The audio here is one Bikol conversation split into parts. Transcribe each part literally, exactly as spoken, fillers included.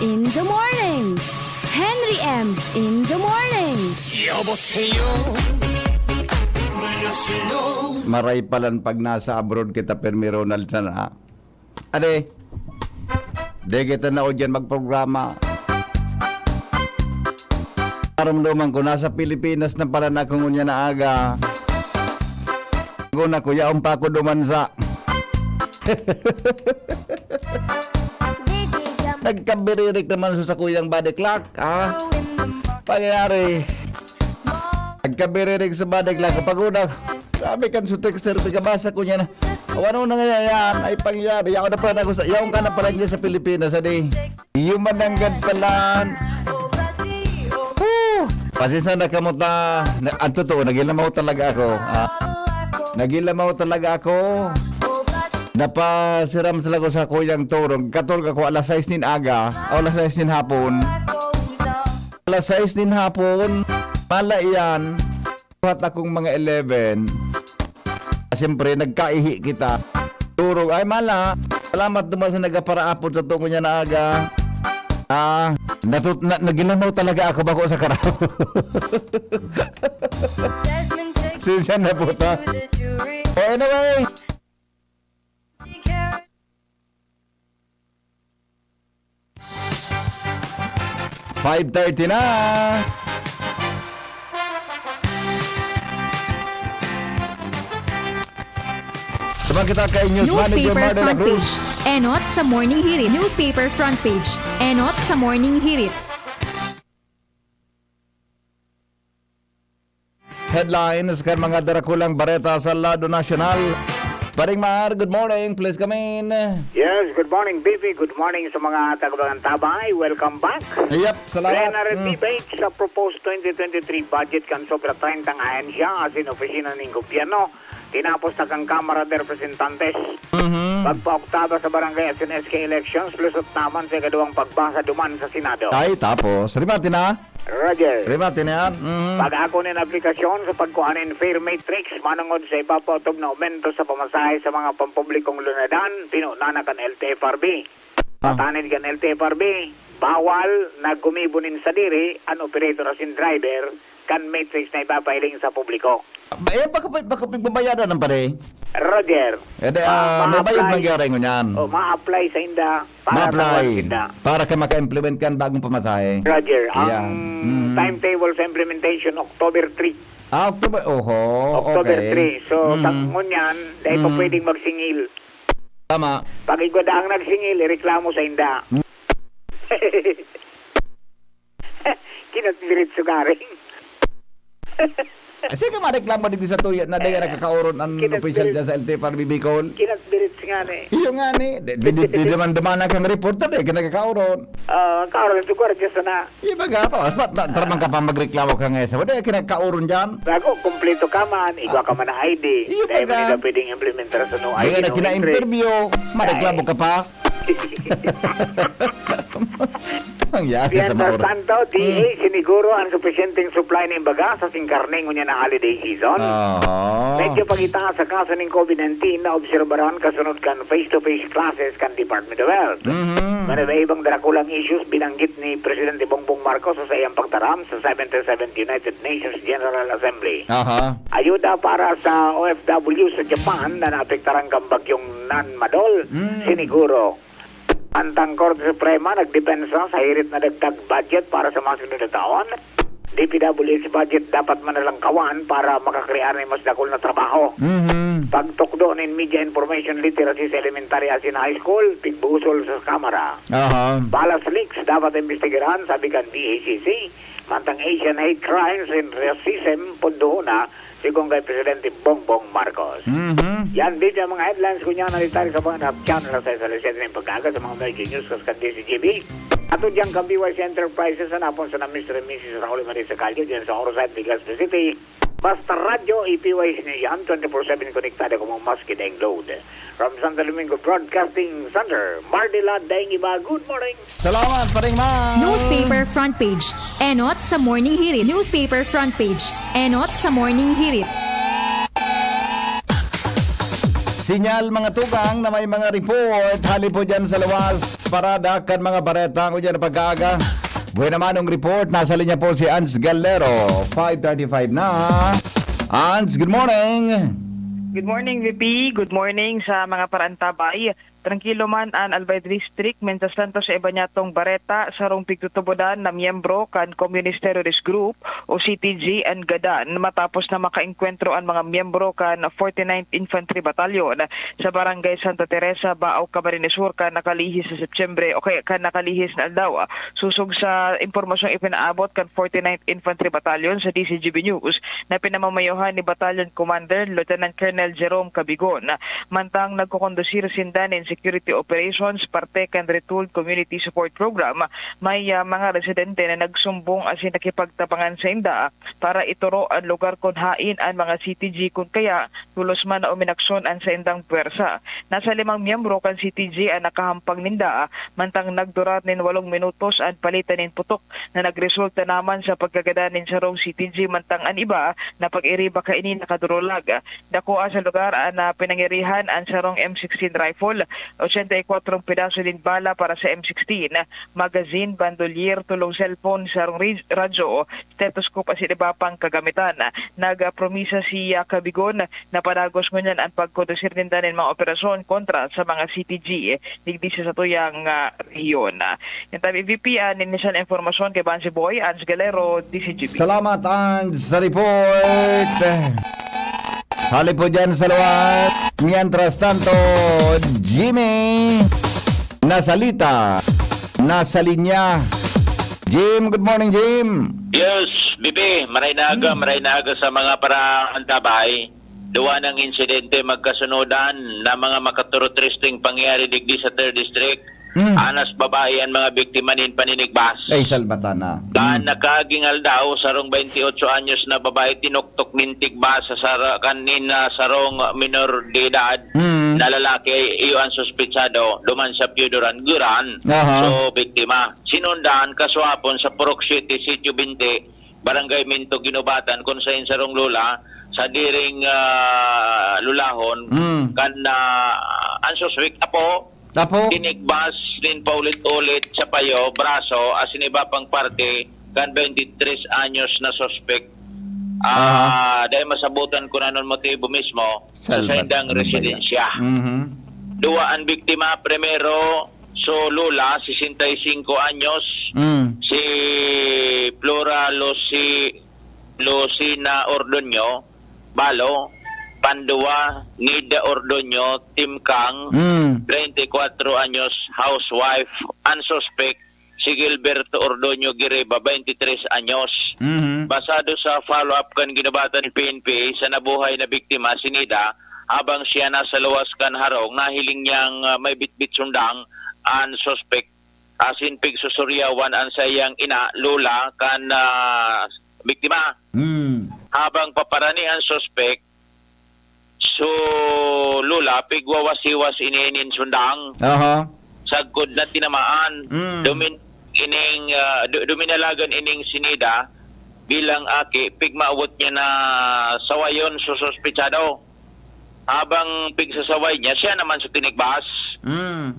in the morning. Henry M in the morning. 여보세요. 안녕하세요. Maray palan pag nasa abroad kita, Permi Ronald, sana. Ade, di kita na o dyan magprograma. Narumduman ko, nasa Pilipinas na pala na ako ngunyan na aga. Ako na, kuya, umpa ako dumansa. Nagkabiririk naman sa sakuyang body clock, ha? Pangyayari. Nagkabiririg sa body clock. Kapag una, sabi kan su texter, "Tigabasa ko niya na. O, ano na nga yan? Ay, pangyari. Yaon na pala ako sa, yaon ka na pala niya sa Pilipinas, adi." Human nanggad pala. Woo! Pasensya na kamo ta. Na, ang totoo, nagilamaw talaga ako. Ah, nagilamaw talaga ako. Napasiram sila ko sa kuyang turong. Katulog ako alas sais nin aga. O alas sais nin hapon. Alas sais nin hapon, mala iyan, buhat akong mga eleven. Siyempre, nagkaihi kita. Turog, ay, mala. Salamat naman sa nagaparaapod sa tungo niya na aga. Ah, natut-, na, nagilamaw talaga ako, bako sa karaw. Sinsya na po ta. Oh, anyway. Five thirty na. Sabang kita kay News Manager Newspaper Marlon Front Cruz. Page. Enot sa Morning Hirit. Newspaper Front Page. Enot sa Morning Hirit. Headlines kan mga darakulang bareta sa lado nasyonal. Paring Mar, good morning. Please come in. Yes, good morning, B P. Good morning sa mga taga-Bagantaba. Welcome back. Yep, salamat. Plenary Mm. debate sa proposed twenty twenty-three budget kan sobra trentang ahensya asin opisina ning gobyerno. Tinapos na kan Kamara de Representantes. Mhm. Pagpaoktaba sa barangay asin S K elections, lusot naman sa ikaduwang pagbasa duman sa Senado. Ay, tapos. Rimate na? Roger. Rimate na yan? Mhm. Pag-ako nin aplikasyon sa pagkua nin fare matrix manongod sa ipapaotob na aumento sa pamasahe sa mga pampublikong lunadan, pinuna na kan L T F R B. Ah. Patanid kan L T F R B, bawal na gumibo nin sadiri an operator asin driver kan matrix na ipapahiling sa publiko. Ba, eh, baka, baka pagbabayadan ng pare? Roger. Eh, di, ah, ah, may bayad ma-apply. Mangyari ngunyan. Oh, ma-apply sa inda para sa Ma-apply. Kwan inda. Para ka maka-implement kan bagong pamasahe. Roger, ang Yeah. Mm. timetable sa implementation, October three. Ah, October. Oho, October okay. three. So, Mm. sa ngunyan, dahil pa Mm. pwedeng magsingil. Tama. Pag igwa daang nagsingil, ireklamo sa inda. Mm. Kinatbirit sugaring. Sige, mareklamo digdi sa tuya na daya Eh, nakakauron ang kinatbirit. Opisyal dyan sa L T F R B Bicol. Kinatbirit nga ni. Iyo nga ni. Di, di, di, di naman dumanan kang reporter, eh, kinakakauron. Ah, karon, ito gwardiya sana. Iba ka pa, pa, ta-, tarman ka pa magreklamo ka nga sa wala, kinakauron dyan. Bago, kumpleto ka man, igwa ka man ang I D. Iyo Dahil ba man ka? Nila pwedeng implementar sa no Di I D, ka na no entry. Kina-interview, mareklamo Ay. Ka pa. Ang yari sa Mientras mauro. Tanto, D A, Hmm. siniguro ang supisyenteng supply nin baga sa singkarne ngunyan na holiday season. Aha. Medyo pagitaas sa kaso ning COVID nineteen na obserbaran kasunod kan face-to-face classes kan Department of Health. Mhm. May iba-ibang darakulang issues binanggit ni Presidente Bongbong Marcos sa saiyang pagtaram sa seventy-seventh United Nations General Assembly. Aha. Ayuda para sa O F W sa Japan na naapektaran kan bagyong Nanmadol, Mm. siniguro. Ang Korte Suprema nagdepensa sa hirit na dagdag budget para sa mga sunod na taon. D P W H budget dapat manalangkawan para makakrear nin mas dakul na trabaho. Mhm. Pagtukdo nin media information literacy sa elementary asin high school, pigbusol sa Kamara. Aha. Balas leaks dapat imbestigaran, sabi kan B A C C. Mantang Asian hate crimes and racism, pundoon na, sigon kay Presidente Bongbong Marcos. Mhm. Yan din ang mga headlines ko niya na detalye sa mga channel sa Salisian ng Pag-aga sa mga major news kas kan D C G B. Ato diyan kan B Y C Enterprises, sa napon sa na Mister and Missus Raul Marie Sacalyo, diyan sa Orosay, Legazpi City. Basta Radyo, i-P Y C niyo yan, twenty-four seven konektado kamo maski daing load. From Santo Domingo Broadcasting Center, Mardila, daing iba, good morning. Salamat, Paring Mar. Newspaper front page, enot sa Morning Hirit. Newspaper front page, enot sa Morning Hirit. Sinyal, mga tugang, na may mga report hali po dyan sa luwas, parada kan mga bareta ngunyan na pag-aaga. Buhay naman ang report, nasa linya po si Ans Galero, five thirty-five na. Ans, good morning! Good morning, V P. Good morning sa mga paraantabay. Trangkilo man an Albay District, mientras tanto sa iba niyatong bareta, sarong pigtutubodan na miyembro kan Communist Terrorist Group o C T G an gadan matapos na makaengkwentro an mga miyembro kan forty-ninth Infantry Battalion sa Barangay Santa Teresa, Baao, Camarines Sur kan nakalihis na Setyembre o kaya kan nakalihis na aldaw. Sosog sa impormasyong ipinaabot kan forty-ninth Infantry Battalion sa D Z G B News na pinamamayohan ni Battalion Commander Lieutenant Colonel Jerome Cabigon, mantang nagkokondusir sinda nin security operations parte kan Retooled Community Support Program, may, ah, mga residente na nagsumbong asin nakipagtabangan sainda para itoro an lugar kun hain an mga C T G kun kaya tolos man na uminaksyon an saindang pwersa. Nasa limang miyembro kan C T G an nakahampang ninda, mantang nagdurar nin walong minutos an palitan nin putok na nagresulta naman sa pagkagadan nin sarong C T G, mantang an iba na pag-iriba kaini nakadurulag. Dakua sa lugar an, ah, pinangirihan an sarong M sixteen rifle, ochenta y cuatro pedaso nin bala para sa M sixteen, magazine, bandolier, tolong cellphone, sarong ri-, radyo, stethoscope asin iba pang kagamitan. Nagpromisa si, ah, Cabigon na padagos ngunyan an pagkondusir ninda nin mga operasyon kontra sa mga C T G digdi sa satuyang, ah, rehiyon. Yan tabi, V P, an inisyal na impormasyon kaiba si Boy Ans Galero, D Z G B. Salamat, Ans, sa report. Hali po dyan sa luwas. Mientras tanto, Jimmy Nasalita, nasa linya. Jim, good morning, Jim. Yes, V P, maray na aga, maray na aga sa mga paraantabay. Duwa nang insidente magkasunodan na mga makaturotristeng pangyayari digdi sa third District. Mm. Anas babae an mga biktima nin paninigbas. Ay, salbata na. Kan Mm. nakaaging aldaw, sarong twenty-eight anyos na babae tinuktok nin tigbas sa sara-, kan nin, ah, sarong minor de edad Mm. na lalaki, iyo an suspetsado, duman sa Pioduran, Guran. Aha. So, biktima. Sinundan, kasuhapon sa Purok Siete, Sitio Bente, Barangay Minto, Guinobatan, kun sain sarong lola, sa diring, ah, lulahon, Mm. kan, ah, an suspek apo, Apo? tinigbas nin paulit-ulit sa payo, braso, asin iba pang parte kan twenty-three anyos na suspek. Ah, dahil masabutan kun anong motibo mismo sa Salbat-, saindang ano ba yan? Residensya. Mhm. Duwa an biktima, primero, so lola, sesenta y cinco anyos, Mm. si Flora Lucy, Lucina Ordoño, Balo, panduwa, Nida Ordoño, Timkang, Mm. treinta y cuatro anyos, housewife, an suspek, si Gilberto Ordoño Giriba, twenty-three anyos. Mhm. Basado sa follow-up kan Guinobatan P N P sa nabuhay na biktima, si Nida, habang siya nasa luwas kan harong, nahiling niyang, ah, may bitbit sundang an suspek, asin pigsusuryawan an saiyang ina, lola, kan, ah, biktima. Mm. Habang paparani an suspek, so lola, pigwawasiwas ini nin sundang. Aha. Sagkod na tinamaan. Mm. Dumin-, ining, ah, du-, duminalagan ining si Nida bilang aki, pigmawot niya na sawayon so suspetsado. Habang pigsasaway niya, siya naman so tinigbas. Mm.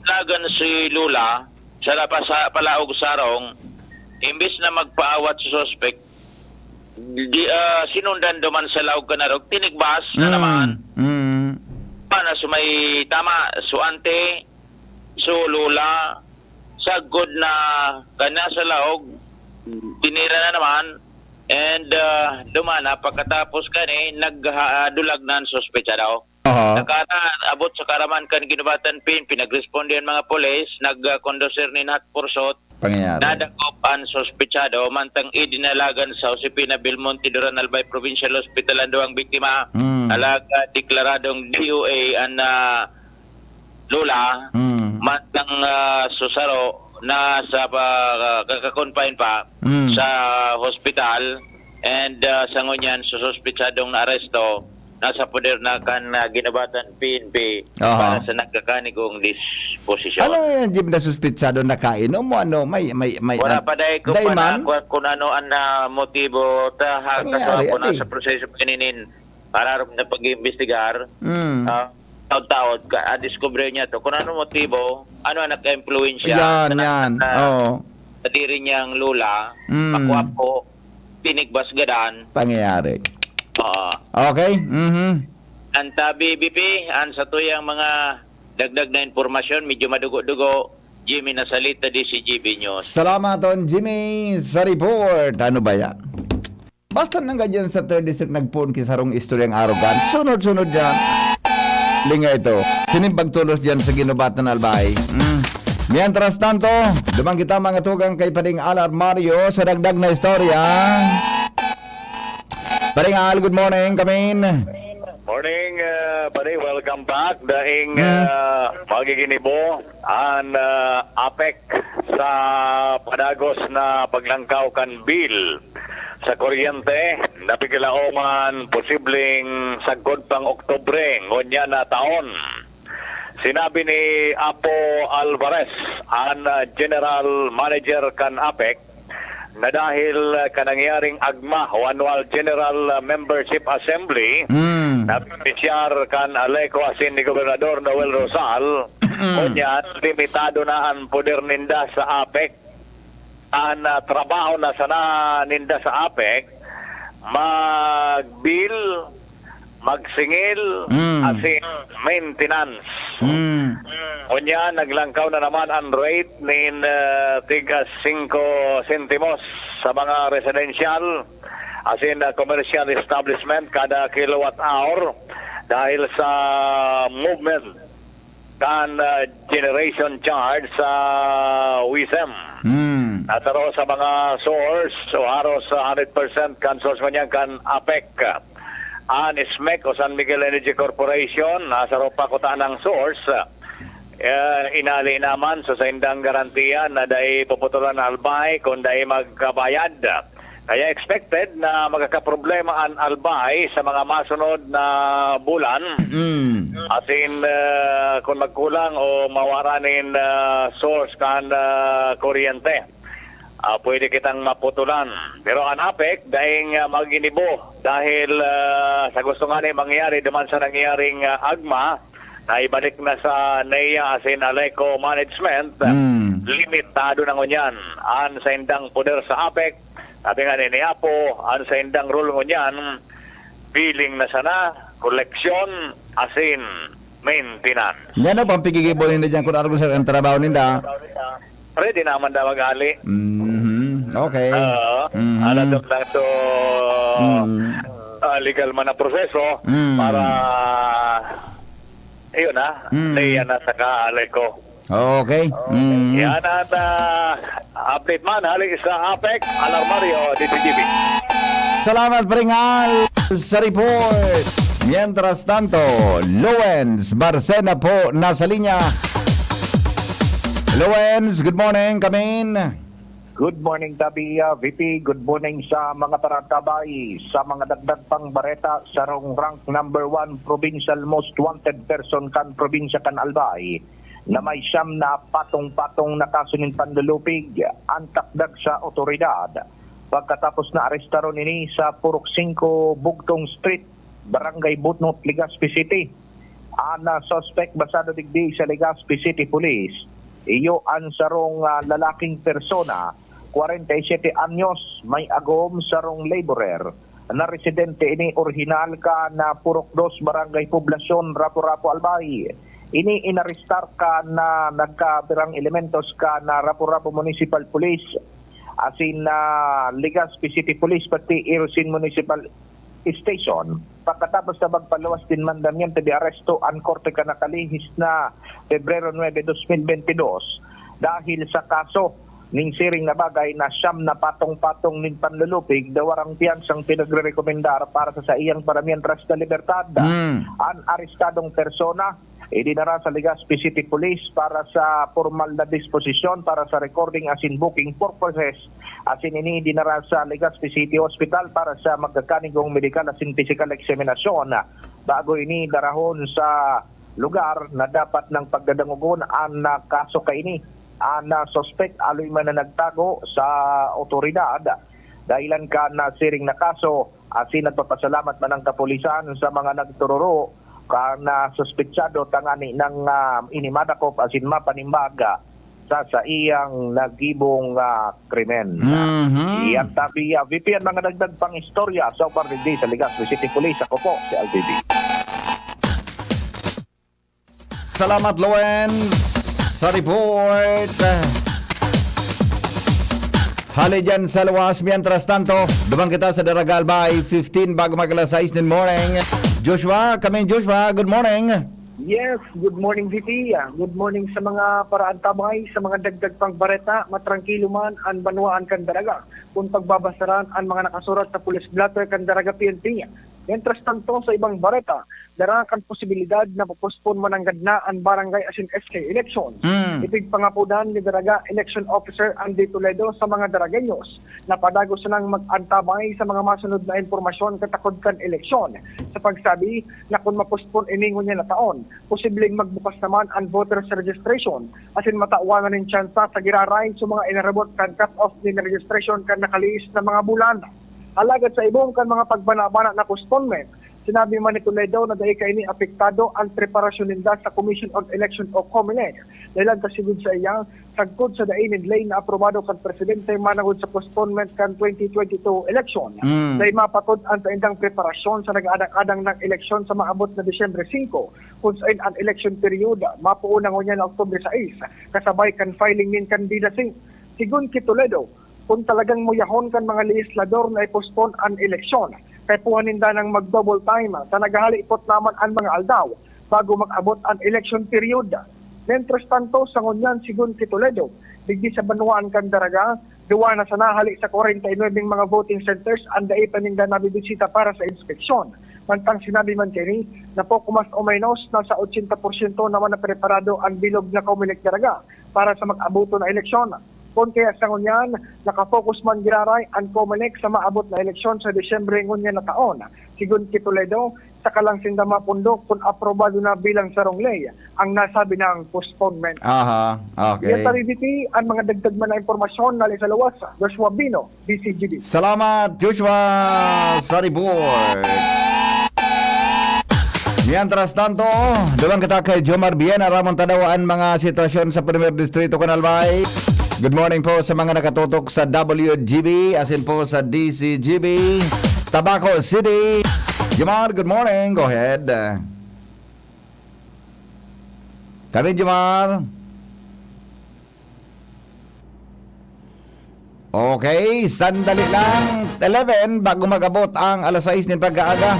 Lagan si Lola, sa lapa-, sa palaog sarong, imbis na magpaawat sa suspek, di, ah, sinundan duman sa laog kan arog, tinigbas na naman. Mm. Mana so may tama, so ante, so lola, sagkod na kana sa laog, tinira na naman, and, ah, dumana, pagkatapos kani, nagdulag na an suspetsado. Aha. Nakara, abot sa karaman kan Guinobatan P N P, nagresponde an mga pulis, nagkondusir nin hot pursuit, Pangyayari. Nadakop an suspetsado, mantang idinalagan sa Josefina Belmonte Duran Albay Provincial Hospital an duwang biktima. Mm. Alagad deklaradong D O A an, ah, lola, Mm. mantang, ah, so saro na sa pa-, kaka-confine pa Mm. sa hospital, and, ah, sa ngunyan, so suspetsadong naaresto, nasa poder na kan, ah, Guinobatan P N P Aha. para sa nagkakanigong disposisyon. Ano yan, Jim, na suspetsado nakainom o ano? May, may, may, Wala na- pa dahil ko dahil pa man? na kung, kung ano ang, ah, motibo. Ta, ha, Pangyayari, kaso ako adi. nasa proseso pa ninin. Pararom na pag-iimbestigar. Mm. Ah, taod-taod, ka, ah, diskubre niya to. Kung ano motibo, ano ang nagka-impluwensya Yan, na yan. nasa Oo. kadiri niyang lola, Mm. makwapo, pinigbasgadan. Pangyayari. Oo. Okay? Mhm. Ang tabi, B P, ang sa tuyang mga dagdag na impormasyon, medyo madugo-dugo, Jimmy Nasalita, D C G B News. Salamat, Ton Jimmy, sa report. Ano ba yan? Basta nang ganyan sa third district, nagpoon ki sarong istoryang arogan. Sunod-sunod yan. Linga ito. Sinimbag tulos dyan sa ginubatan na albay. Mm. Mientras tanto, duman kita mga tugang kay Pading Alar Mario sa dagdag na istorya. Pading Al, good morning, kamin. Morning, uh, pare. Welcome back. Daing Mm. uh, magiginibo an uh, APEC sa padagos na paglangkaw kan bill sa kuryente na pigilaoman posibleng sagkod pang Oktubre ngunyan na taon. Sinabi ni Apo Alvarez, an uh, General Manager kan APEC, na dahil uh, ka nangyaring AGMA o Annual General uh, Membership Assembly, Mm. na binisyar kan ALECO asin ni Gobernador Noel Rosal, ngunyan, limitado na an poder ninda sa APEC. An uh, trabaho na sana ninda sa APEC, mag-bill, magsingil, Mm. asin maintenance. Mm. Unya, naglangkaw na naman an rate nin uh, tiga singko sentimos sa mga residential asin uh, commercial establishment kada kilowatt hour dahil sa movement kan uh, generation charge sa WISM. Mm. Nasaro sa mga source o haros sa hundred percent kan source ngunyan kan APEC. An SMEC o San Miguel Energy Corporation, nasaro pa kuta ng source. Eh, inali naman sa saindang garantiya na dai puputulan na albay kung dai magkabayad. Kaya expected na magkakaproblema an albay sa mga masunod na bulan. Mm. Asin, eh, kung magkulang o mawara nin eh, source kan eh, kuryente, ah, pwede kitang maputulan. Pero an APEC, daing ah, maginibo dahil ah, sa gusto nga ni mangyari duman sa nangyaring ah, AGMA, na ibalik na sa NEA asin ALECO management, Mm. limitado na ngunyan an saindang poder sa APEC. Sabi nga ni Apo, an saindang role ngunyan, billing na sana, koleksyon, asin maintenance. Yan o, pampigigibo ninda dyan kung ano, sir, ang trabaho ninda. Pwede naman daw mag-ali. Mhm. Okay. Oo. Mhm. Alam lang to, Mm. ah, legal man na proseso Mm. para, yun ha, Mm. NEA na saka ALECO. Okay. Mm. Yan at ah, update man hali sa APEC, Alarmario, D T G B. Salamat, Pringal, sa report. Mientras tanto, Lowens Barcena po nasa linya. Lowens, good morning, kamin. Good morning, Tabia, V P. Good morning sa mga paratabay. Sa mga dagdag pang bareta, sarong rank number one provincial most wanted person kan probinsya kan Albay, na may siyam na patong-patong na kaso nin panlulupig an takdag sa otoridad. Pagkatapos na arestaron ini sa Purok singko Bugtong Street, Barangay Butnot, Legazpi City. An ah, suspect basado digdi sa Legazpi City Police, iyo an sarong ah, lalaking persona, kwarenta y siyete anyos, may agom, sarong laborer, na residente ini orihinal kan ah, Purok dos, Barangay Poblacion, Rapu-Rapu, Albay. Ini inarestar kan ah, nagkabirang elementos kan ah, Rapu-Rapu Municipal Police, asin na Legazpi City Police pati Irosin Municipal Station. Pagkatapos na magpaluwas nin mandamiento de aresto an korte kan nakalihis na Pebrero nuebe, dos mil bente dos, dahil sa kaso nin siring na bagay na siyam na patong-patong nin panlulupig na warang piyansang pinagrerekomendar para sa saiyang para mientras na libertad. Mm. An arestadong persona idinara sa Legazpi City Police para sa pormal na disposisyon para sa recording asin booking purposes, asin ini idinara sa Legazpi City Hospital para sa magkakanigong medikal asin pisikal eksaminasyon. Bago ini darahon sa lugar na dapat nang pagdadangogon an ah, kaso kaini, an ah, suspek aloy man na nagtago sa otoridad. Dahilan kan ah, siring na kaso, asin nagpapasalamat man ang kapulisan sa mga nagtururo kan, ah, suspetsado tangani nang, ah, ini madakop asin mapanimbaga sa saiyang nagibong, ah, krimen. Mhm. Iyan tabi, ah, V P, ang mga dagdag pang istorya sa Upar Digdi sa Legazpi City Police. Ako po si L B B. Salamat, Lowen, sa report. Hali dyan sa luwas. Mientras tanto, duman kita sa Daraga Albay fifteen bago mag alas sais nin morning. Joshua, kami Joshua, good morning. Yes, good morning, V P. Good morning sa mga paraantabay, sa mga dagdag pang bareta. Matrangkilo man an banwaan kan Daraga kun pagbabasaran an mga nakasurat sa police blotter kan Daraga P N P. Mientras tanto, sa ibang bareta, dara kan posibilidad na po-postpone mananggad na an barangay asin S K election. Mm. Ipigpangapodan ni Daraga Election Officer Andy Toledo sa mga Daragueños na padagos sanang mag-antabay sa mga masunod na impormasyon katakod kan eleksyon, sa pagsabi na kun ma-postpone ini ngunyan na taon, posibleng magbukas naman an voters registration asin matawan na nin tsansa sa giraray sa mga inarabot kan cut-off nin registration kan nakalihis na mga bulan. Alagad sa ibong kan mga pagbana-bana na postponement, sinabi man ni Toledo na dai kaini apektado an preparasyon ninda sa Commission on Election o COMELEC, dahelan ta sigud sa iya, sagkod sa dai nin ley na aprobado kan presidente managod sa postponement kan twenty twenty-two election, Mm. dai mapatod an saindang preparasyon sa nag-aadang-adang nang eleksyon sa maabot na Disyembre singko, kun sain an election period mapoon na ngunyan na Oktubre sais, kasabay kan filing nin candidacy. Sigon ki Toledo, kun talagang muyahon kan mga legislador na i-postpone an eleksyon, kaipuhan ninda nang mag-double time ta naghahalipot naman an mga aldaw bago mag-abot an election period. Mientras tanto, sa ngunyan, sigon ki Toledo, digdi sa banwaan kan Daraga, duwa na sana hali sa kwarenta y nuwebe mga voting centers an dai pa ninda nabibisita para sa inspeksyon. Mantang sinabi man kaini na poko mas o menos, nasa otsenta porsyento naman na preparado an bilog na COMELEC Daraga para sa mag-aboto na eleksyon. Kun kaya sa ngunyan, nakafocus man giraray an COMELEC sa maabot na eleksyon sa Disyembre ngunyan na taon. Sigon ki Toledo, saka lang sinda mapundok kun aprobado na bilang sarong ley ang nasabi nang postponement. Aha, okay. Yan, Tari V P, ang mga dagdag man na impormasyon na sa luwas, Joshua Bino, D C G B. Salamat, Joshua, sa report. Mientras tanto, duman kita kay Jomar Bien, aramon ta daw an mga sitwasyon sa Primer Distrito kan Albay. Good morning po sa mga nakatutok sa W G B, asin po sa D C G B, Tabaco City. Jomar, good morning. Go ahead. Kami, Jomar. Okay, sandali lang. Eleven, bago mag-abot ang alas sais nin pagkaaga.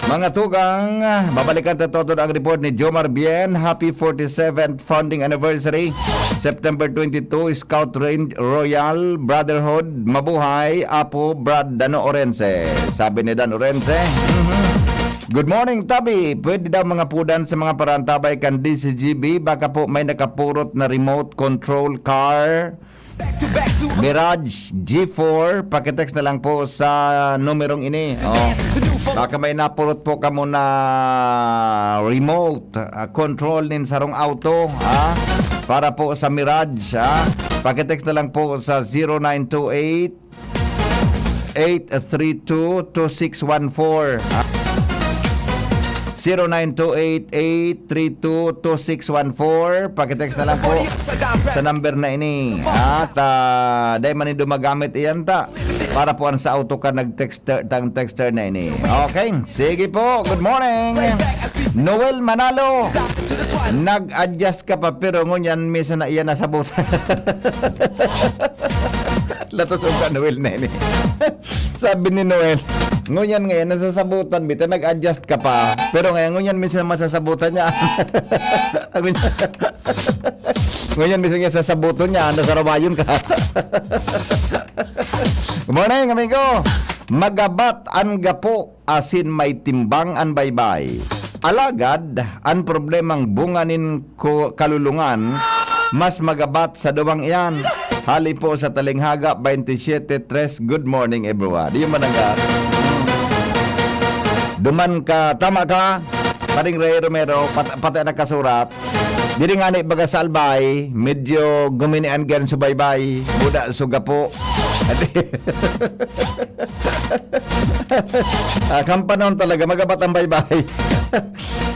Mga tugang, babalikan ta todo ang report ni Jomar Bien. Happy forty-seventh founding anniversary. September twenty-two, Scout Range Royal Brotherhood. Mabuhay, Apo Brad Dano Orense. Sabi ni Dan Orense. Mhm. Good morning, Tabi. Pwede daw mga pudan sa mga parantabay kan D C G B. Baka po may nakapurot na remote control car. Mirage G four. Pakitext na lang po sa numerong ini. Oh. Baka may napurot po kamo na remote, ah, control nin sarong auto, ha? Para po sa Mirage, ha? Pakitext na lang po sa zero nine two eight, eight three two, two six one four, ha? Zero nine two eight, eight three two, two six one four. Pakitext na lang po sa number na ini. At, ah, dai man nindo magamit iyan ta. Para po an sa auto ka nag-texter, tang texter na ini. Okay. Sige po. Good morning. Noel Manalo. Nag-adjust ka pa, pero ngunyan minsan na iyan nasabutan. Latos ang ka, Noel, na ini. Sabi ni Noel, "Ngunyan ngayon, nasasabutan, bita, nag-adjust ka pa. Pero ngayon, ngunyan minsan masasabutan niya." Ngunyan, ngunyan minsan niya sasabuton niya, nasarabayon ka. Good morning, amigo. Magabat an gapo asin may timbang an baybay. Alagad, an problemang bunga nin ku-, kalulungan, mas magabat sa duwang iyan. Hali po sa Talinghaga twenty-seven tres. Good morning, everyone. Di man ang ka-, duman ka, tama ka, Paring Ray Romero, pat-, pati ang nakasurat. Diri ngani baga sa Albay, medyo guminian-gian sa baybay, buda sa gapo. Ah, kan panahon talaga, magabat ang baybay.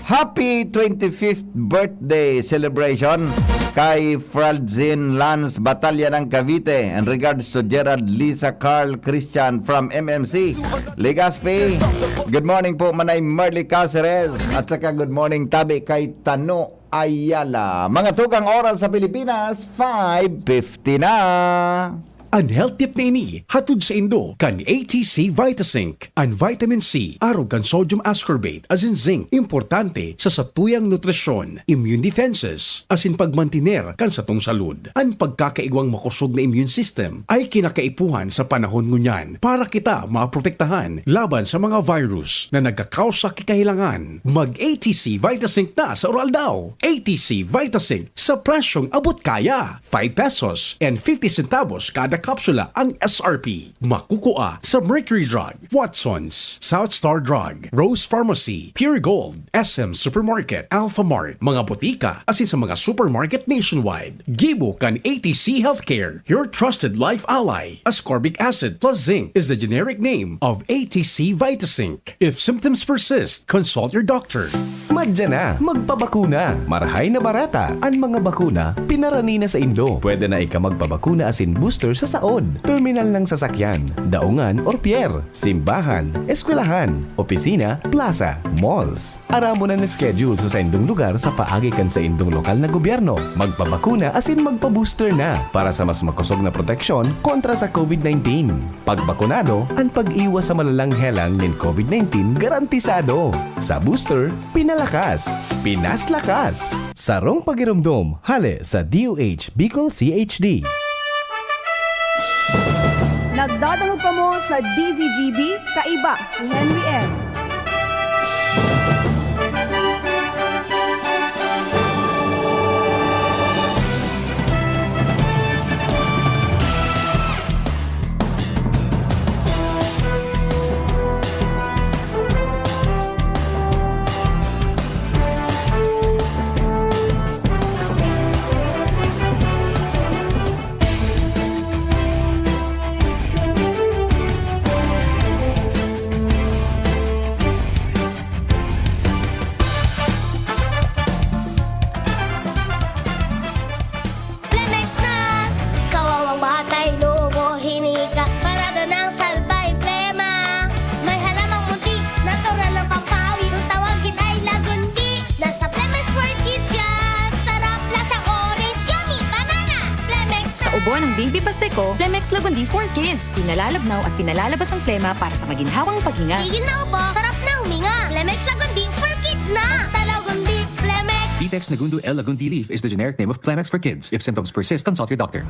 Happy twenty-fifth birthday celebration kay Fralzin Lance Batalla ng Cavite. And regards to Gerald, Lisa, Carl, Christian from M M C Legazpi. Good morning po, Manay Marley Caceres. At saka good morning tabi kay Tano Ayala. Mga tugang, oras sa Pilipinas, five fifty na. An health tip na ini, hatod saindo kan A T C Vitasync. An vitamin C, arog kan sodium ascorbate, asin zinc, importante sa satuyang nutrisyon, immune defenses, asin pagmantiner kan satong salud. An pagkakaigwang makosog na immune system ay kinakaipuhan sa panahon ngunyan para kita maprotektahan laban sa mga virus na nagkakausa ki kahelangan. Mag A T C Vitasync na sa uraw-aldaw. A T C Vitasync sa presyong abot kaya. Five pesos and fifty centavos kada kapsula ang S R P. Makukua sa Mercury Drug, Watson's, South Star Drug, Rose Pharmacy, Pure Gold, S M Supermarket, Alpha Mart, mga botika, asin sa mga supermarket nationwide. Gibo kan A T C Healthcare, your trusted life ally. Ascorbic acid plus zinc is the generic name of A T C Vitasync. If symptoms persist, consult your doctor. Madya na, magpabakuna. Marahay na barata. An mga bakuna, pinarani na saindo. Pwede na ika magpabakuna asin booster sa saod, terminal ng sasakyan, daungan or pier, simbahan, eskwelahan, opisina, plaza, malls. Aramon an schedule sa saindong lugar sa paagi kan saindong lokal na gobyerno. Magpabakuna asin magpa-booster na para sa mas makosog na proteksyon kontra sa COVID nineteen. Pagbakunado, an pag-iwas sa malalang helang nin COVID nineteen garantisado. Sa booster, pinalakas, pinaslakas. Sarong pagiromdom, hale sa D O H Bicol C H D. Nagdadangog kamo sa D Z G B, kaiba si Henry M. Flemex na! Kawawang batay, lobo, hinika, parado ng salbay, plema. May halamang munti, natural ng pampawi. Kung tawagin ay lagundi, nasa Flemex for Kids yan. Sarap, lasang orange, yummy, banana. Flemex Sa na! Ubo ng Baby Pasteco, Flemex Lagundi for Kids. Pinalalabnaw at pinalalabas ang plema para sa maginhawang paghinga. Tigil na ubo, sarap na huminga. Flemex Lagundi for Kids na! Basta Lagundi, Flemex! Vitex Negundo L Lagundi leaf is the generic name of Flemex for Kids. If symptoms persist, consult your doctor.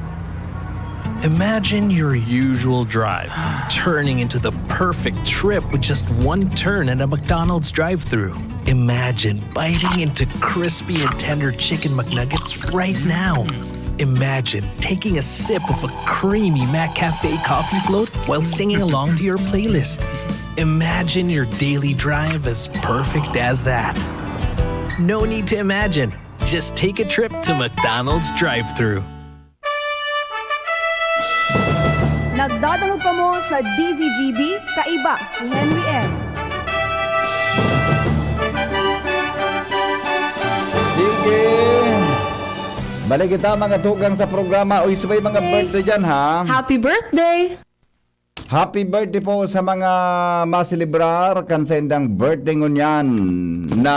Imagine your usual drive turning into the perfect trip with just one turn at a McDonald's drive-thru. Imagine biting into crispy and tender chicken McNuggets right now. Imagine taking a sip of a creamy McCafe coffee float while singing along to your playlist. Imagine your daily drive as perfect as that. No need to imagine. Just take a trip to McDonald's drive-thru. Nagdadangog kamo sa D Z G B, kaiba si Henry M. Sige. Balik kita, mga tugang, sa programa. Uy, sabay mga Okay. birthday dyan, ha? Happy birthday! Happy birthday po sa mga maselebrar kan saindang birthday ngunyan na,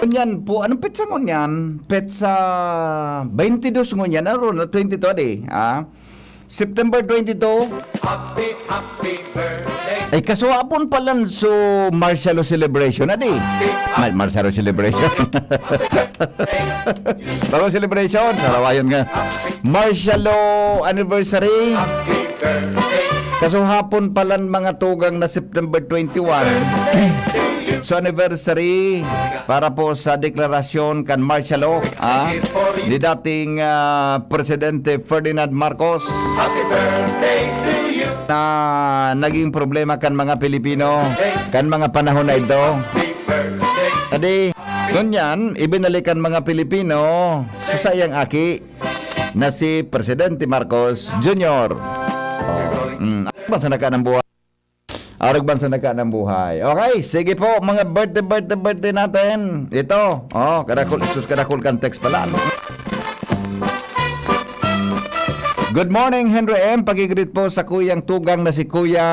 ngunyan po. Anong petsa ngunyan? Petsa twenty-two ngunyan. Ano na, twenty-two, adi? Ah? September twenty-two. Happy, happy birthday. Ay, kaso hapon palan so martial law celebration, adi? Mar-, martial law celebration. Baro celebration, sarawayon nga. Martial law anniversary. Kaso hapon palan mga tugang na September twenty-one. So anniversary para po sa deklarasyon kan martial law, ah, ni dating, ah, Presidente Ferdinand Marcos na naging problema kan mga Pilipino kan mga panahon na ito. Adi, ngunyan, ibinalikan mga Pilipino sa saiyang aki na si Presidente Marcos Junior. Mm, basta nagkaanang buhay. Arog man sa nagkaanang buhay. Okay, sige po, mga birthday, birthday, birthday natin. Ito, oh, kadakol, sus, kadakol kan text pala. Good morning, Henry M. Pakigreet po sa kuyang tugang na si Kuya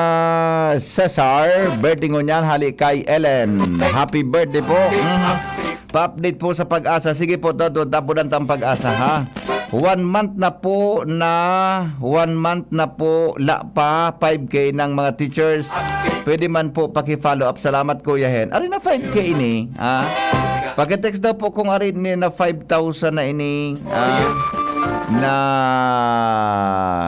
Cesar. Birthday ngunyan, hali kay Ellen. Happy birthday po. Mm. Pa-update po sa Pag-asa. Sige po, Toto, tapunan tang Pag-asa, ha? One month na po na, one month na po, la pa, five K ng mga teachers. Pwede man po paki-follow up. Salamat, Kuya Hen. Ari na five K ini, ah. Paki-text daw po kung ari ni na five thousand na ini, ah, na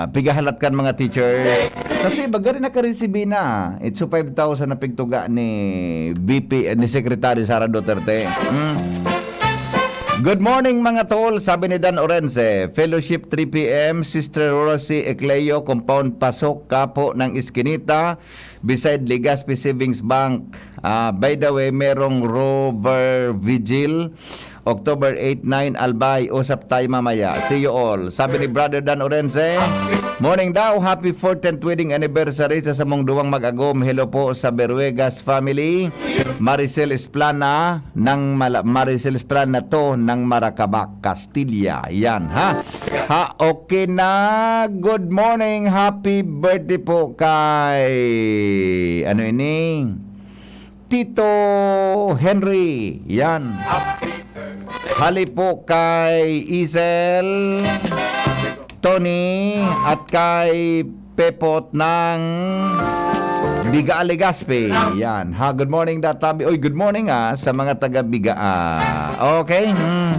pigahalat kan mga teachers. Kasi baga rin nakaresibi na. Itso five thousand na pigtuga ni V P, ni Secretary Sara Duterte. Mm. Good morning, mga tol, sabi ni Dan Orense. Fellowship, three P M, Sister Rosie Ecleo, compound, pasok ka po ng Eskinita, beside Legazpi Savings Bank. Ah, by the way, merong Rover Vigil, October eight, nine, Albay. Usap tayo mamaya. See you all. Sabi ni Brother Dan Orense, "Morning daw, happy fourteenth wedding anniversary sa samong duwang mag-agom. Hello po sa Beruegas family." Maricel Esplana ng Mala-, Maricel Esplana to ng Maracaba, Castilla. Yan, ha? Ha, okay na. Good morning. Happy birthday po kay, ano ini? Tito Henry. Yan. Hali po kay Isel, Tony, at kay Pepot ng Biga, Legazpi. Yan. Ha, good morning, Databi. Oy, good morning, ah, sa mga taga Biga, ah. Okay? Hmm.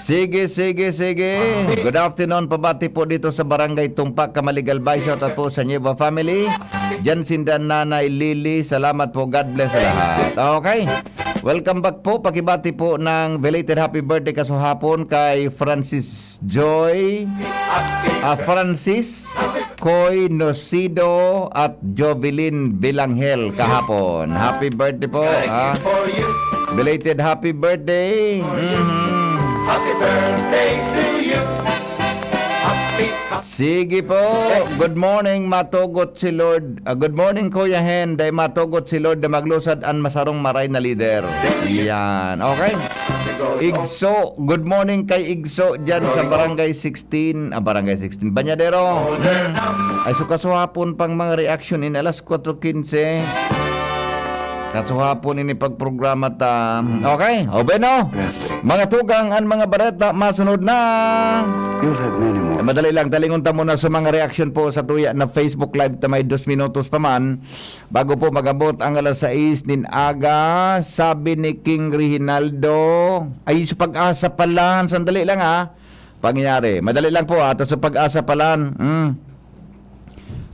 Sige, sige, sige. Good afternoon, pabati po dito sa Barangay Tumpak, Camalig, Albay. Shout out po sa Nieva family. Diyan sinda Nanay Lily. Salamat po. God bless sa lahat. Okay. Welcome back po. Pakibati po ng belated happy birthday kasuhapon kay Francis Joy. Ah, Francis Coy Nocido at Jovelyn Bilangel kahapon. Happy birthday po, ah. Belated happy birthday. Mhm. Happy birthday to you. Happy, happy. Sige po. Good morning, matugot si Lord. Ah, good morning, Kuya Hen. Dai matugot si Lord na maglusad an masarong maray na leader. Yan. Okay? Igso. Good morning kay Igso dyan sa Barangay sixteen. Ah, Barangay sixteen. Bañadero. Mm. Ay, so kasuhapon pang mga reaction in alas kwatro quince. Kasuhapon ini pagprograma ta. Okay? O, bueno. Mga tugang, ang mga bareta, masunod na. You'll have many more. Eh, madali lang, talingon ta muna sa mga reaction po sa tuya na Facebook Live ta may dos minutos pa man. Bago po mag-abot ang alas sais nin aga, sabi ni King Reginaldo, ay, sa Pag-asa pala, sandali lang, ha. Pangyayari. Madali lang po, ha. Ito sa Pag-asa pala. Mm.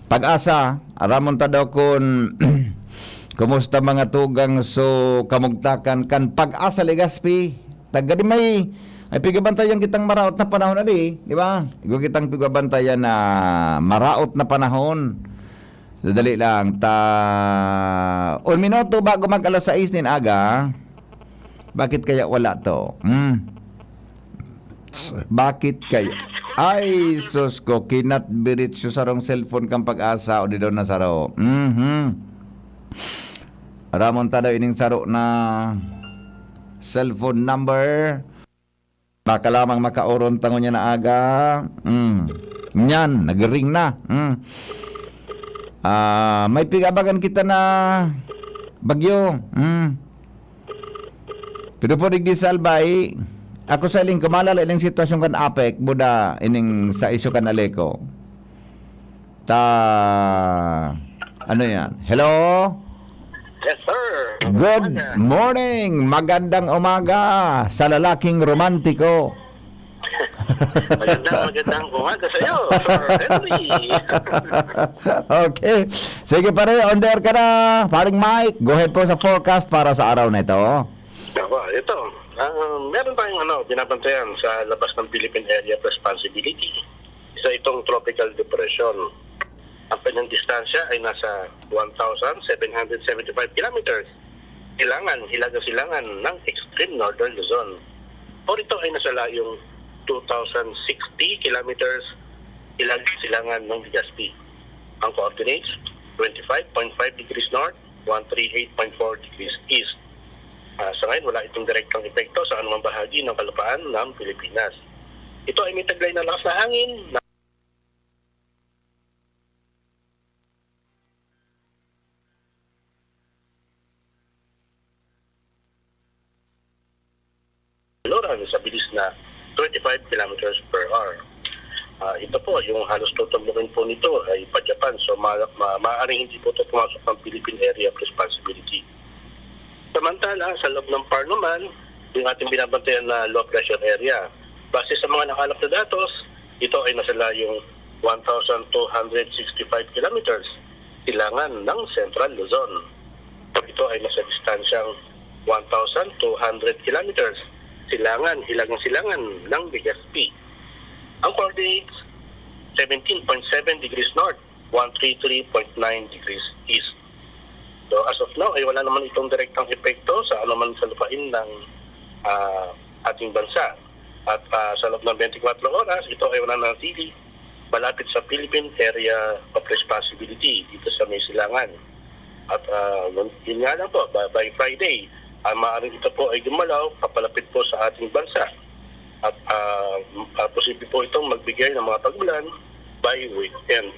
Pag-asa, aramon ta daw kun kumusta mga tugang so kamugtakan kan Pag-asa Legazpi. Taga di may, ay pigabantayan kitang maraot na panahon, adi, di ba? Igo kitang pigabantayan na maraot na panahon. Sadali lang, ta, un minuto bago mag alas sais nin aga. Bakit kaya wala to? Hmm. Bakit kaya? Ay, sus ko, kinatbirit siya sarong cellphone kang Pag-asa o di daw na saro. Mhm. Ramon ta daw ining saro na cellphone number. Baka lamang makaoron ta ngunyan na aga. Mm. Nyan, nag-ring na. Mm. Ah, may pigabagan kita na bagyo. Mm. Pero po, digdi sa Albay, ako sa iling kumalala ining sitwasyon kan APEC, buda ining sa isyu kan Aleco. Ta, ano yan? Hello? Yes, sir. Good Umaga. Morning! Magandang umaga sa lalaking romantiko. Magandang, magandang umaga sa'yo, Sir Henry. Okay. Sige, pare, on the air ka na. Paring Mike, go ahead po sa forecast para sa araw na ito. Ako, ito. Ah, meron tayong, ano, binabantayan sa labas ng Philippine Area of Responsibility. Isa itong tropical depression. Ang kanyang distansya ay nasa one thousand seven hundred seventy-five kilometers. Silangan, hilaga-silangan ng extreme northern Luzon. O, ito ay nasa layong two thousand sixty kilometers hilagang-silangan ng Legazpi. Ang coordinates, twenty-five point five degrees north, one three eight point four degrees east. Ah, sa ngayon, wala itong direktang epekto sa anumang bahagi ng kalupaan ng Pilipinas. Ito ay may taglay na lakas na hangin na Loran sa bilis na twenty-five kilometers per hour. Ah, ito po, yung halos tutumbukin po nito ay pa-Japan. So, ma- ma- maaaring hindi po ito pumasok ng Philippine Area of Responsibility. Samantala, sa loob ng PAR naman, yung ating binabantayan na low pressure area. Base sa mga nakalap na datos, ito ay nasa layong one thousand two hundred sixty-five kilometers silangan ng Central Luzon. Ito ay nasa distansyang one thousand two hundred kilometers silangan, hilagang-silangan ng Legazpi. Ang coordinates, seventeen point seven degrees north, one three three point nine degrees east. So, as of now, ay wala naman itong direktang epekto sa anuman sa lupain ng, ah, ating bansa. At, ah, sa loob ng twenty-four oras, ito ay mananatili malapit sa Philippine Area of Responsibility dito sa may silangan. At, ah, yun, yun nga lang po, by, by Friday, ah, maaaring ito po ay gumalaw papalapit po sa ating bansa. At, ah, ah, posible po itong magbigay ng mga pag-ulan by weekend.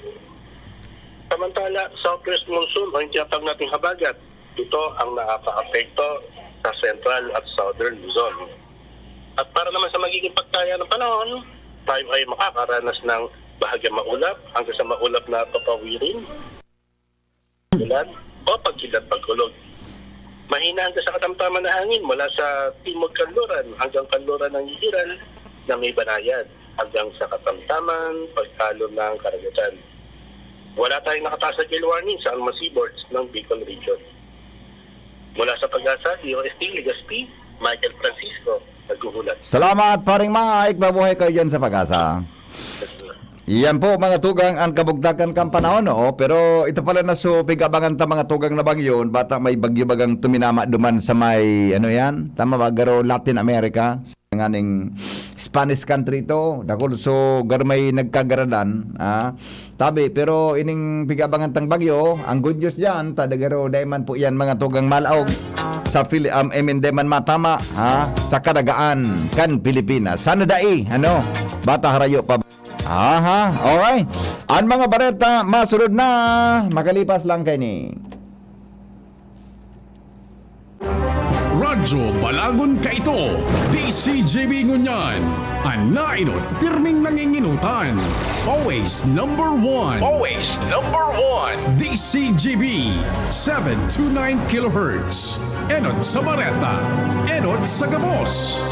Samantala, southwest monsoon o yung tinatawag nating habagat, ito ang nakakaapekto sa central at southern Luzon. At para naman sa magiging pagkaya ng panahon, tayo ay makakaranas ng bahagyang maulap hanggang sa maulap na papawirin, ulan o pagkidlat pagkulog. Mahina hanggang sa katamtaman na hangin mula sa timog kanluran hanggang kanluran ng Igiral na may banayad hanggang sa katamtaman pagkalo ng karagatan. Wala tayong nakataas na gale warning sa anumang seaboards ng Bicol Region. Mula sa PAGASA, D O S T Legazpi, Michael Francisco, naghuhulat. Salamat, Paring Mike. Mabuhay kayo dyan sa PAGASA. Iyan po, mga tugang, ang kabugtakan kan panahon, oo. Pero ito pala na so, pig-abangan ta, mga tugang, na bagyo, bata may bagyo bagang tuminama duman sa may, ano yan? Tama ba? Garo Latin America? Nganing Spanish country ito. Dakul so, garo may nagkagaradan, ah. Tabi, pero ining pig-abangan tang bagyo, ang good news dyan, ta garo, dai man po yan, mga tugang, malaog sa Fili-, um, I mean, dai man matama, ha? Sa kadagaan kan Pilipinas. Sana dai, ano? Bata harayo pa. Aha, alright. Ang mga bareta masunod na, makalipas lang kaini. Radyo Balagon kaito, D C G B ngunyan. An naenot, pirming nangingenotan. Always number one. Always number one. D C G B, seven two nine kilohertz. Enot sa bareta, enot sa gabos.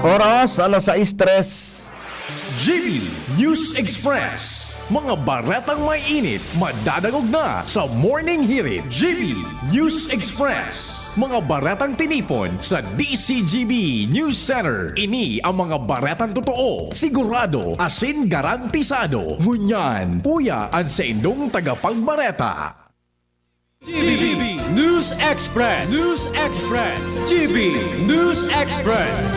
Oras, alas sais tres. G B News Express. Mga baretang may init, madadangog na sa Morning Hirit. G B News Express. Mga baretang tinipon sa D C G B News Center. Ini ang mga baretang totoo, sigurado, asin garantisado. Ngunyan, uya an saindong tagapagbareta. G B News Express. News Express. G B News Express.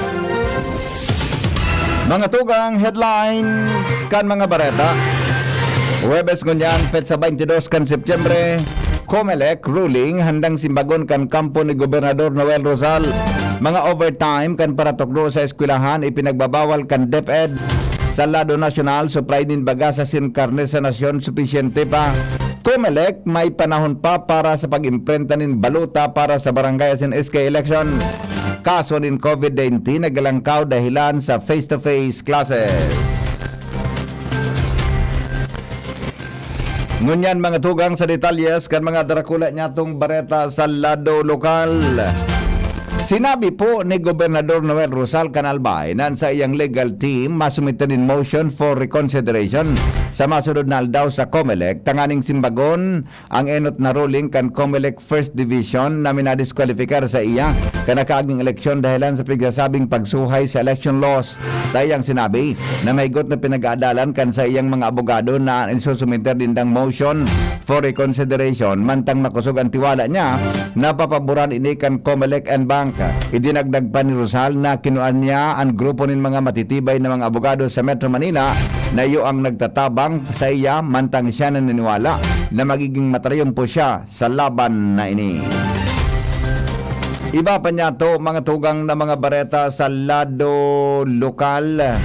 Mga tugang headlines kan mga bareta. Huwebes ngunyan, petsa twenty-dos kan Setyembre, Comelec ruling handang simbagon kan kampo ni Gobernador Noel Rosal. Mga overtime kan paratukdo sa eskwelahan ipinagbabawal kan DepEd. Sa lado nasyonal, supply nin bagas asin karne sa nasyon supisyente pa. Comelec, may panahon pa para sa pag-imprenta nin balota para sa barangay asin S K elections. Kaso nin COVID nineteen naglalangkaw dahilan sa face-to-face classes. Ngunyan, mga tugang, sa detalyes kan mga darakula niyatong bareta sa lado lokal. Sinabi po ni Gobernador Noel Rosal kan Albay na an saiyang legal team masumite nin motion for reconsideration sa masunod na aldaw sa Comelec, tanganing simbagon ang enot na ruling kan Comelec First Division na minadiskwalipikar sa iya kan nakaaging eleksyon dahelan sa pigsasabing pagsuhay sa election laws. Sa iyang sinabi na mahigot na pinag-aadalan kan sa iyang mga abogado na isusumiter nindang motion for reconsideration, mantang makosog an tiwala niya na papaboran ini kan Comelec and Bank. Idinagdag pa ni Rosal na kinuan niya an grupo nin mga matitibay na mga abogado sa Metro Manila na iyo ang nagtatabang sa iya, mantang siya naniniwala na magiging matrayumpo siya sa laban na ini. Iba pa niyato, mga tugang na mga bareta sa lado lokal.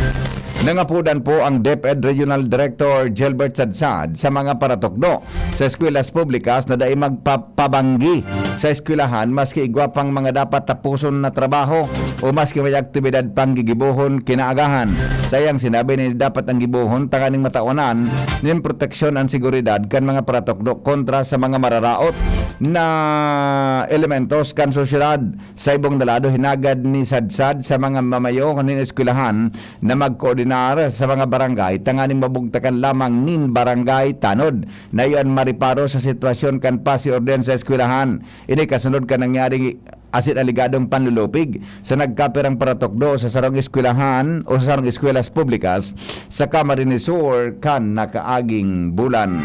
Nangapudan po ang DepEd Regional Director Gilbert Sadsad sa mga paratukdo sa eskwelahan publikas na dai magpapabanggi sa eskwelahan maski igwa pang mga dapat tapuson na trabaho o maski may aktibidad pang gigibohon kinaagahan. Sa iyang sinabi na dapat ang gibohon tanganing matawanan nin proteksyon an seguridad kan mga paratukdo kontra sa mga mararaot na elementos kan sosyedad. Sa ibong na lado, hinagad ni Sadsad sa mga mamayo nin eskwelahan na magkoordinar sa mga barangay tanganing mabugtakan lamang nin barangay tanod na iyan mariparo sa sitwasyon kan pasi-orden sa eskwelahan. Ini kasunod kan nangyari asin aligadong panlulupig sa nagkapirang paratukdo sa sarong eskwelahan o sa sarong eskwelahan publikas sa Camarines Sur kan nakaaging bulan.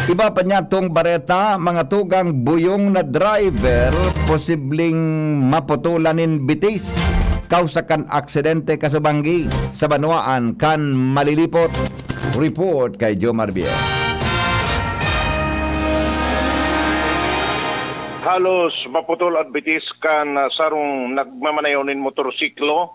Iba pa niyatong bareta, mga tugang, buyong na driver posibleng maputulan nin bitis kausa kan aksidente kasubanggi sa banwaan kan Malilipot. Report kay Jomar Biel. Halos maputol an bitis kan, ah, sarong nagmamaneho nin motorsiklo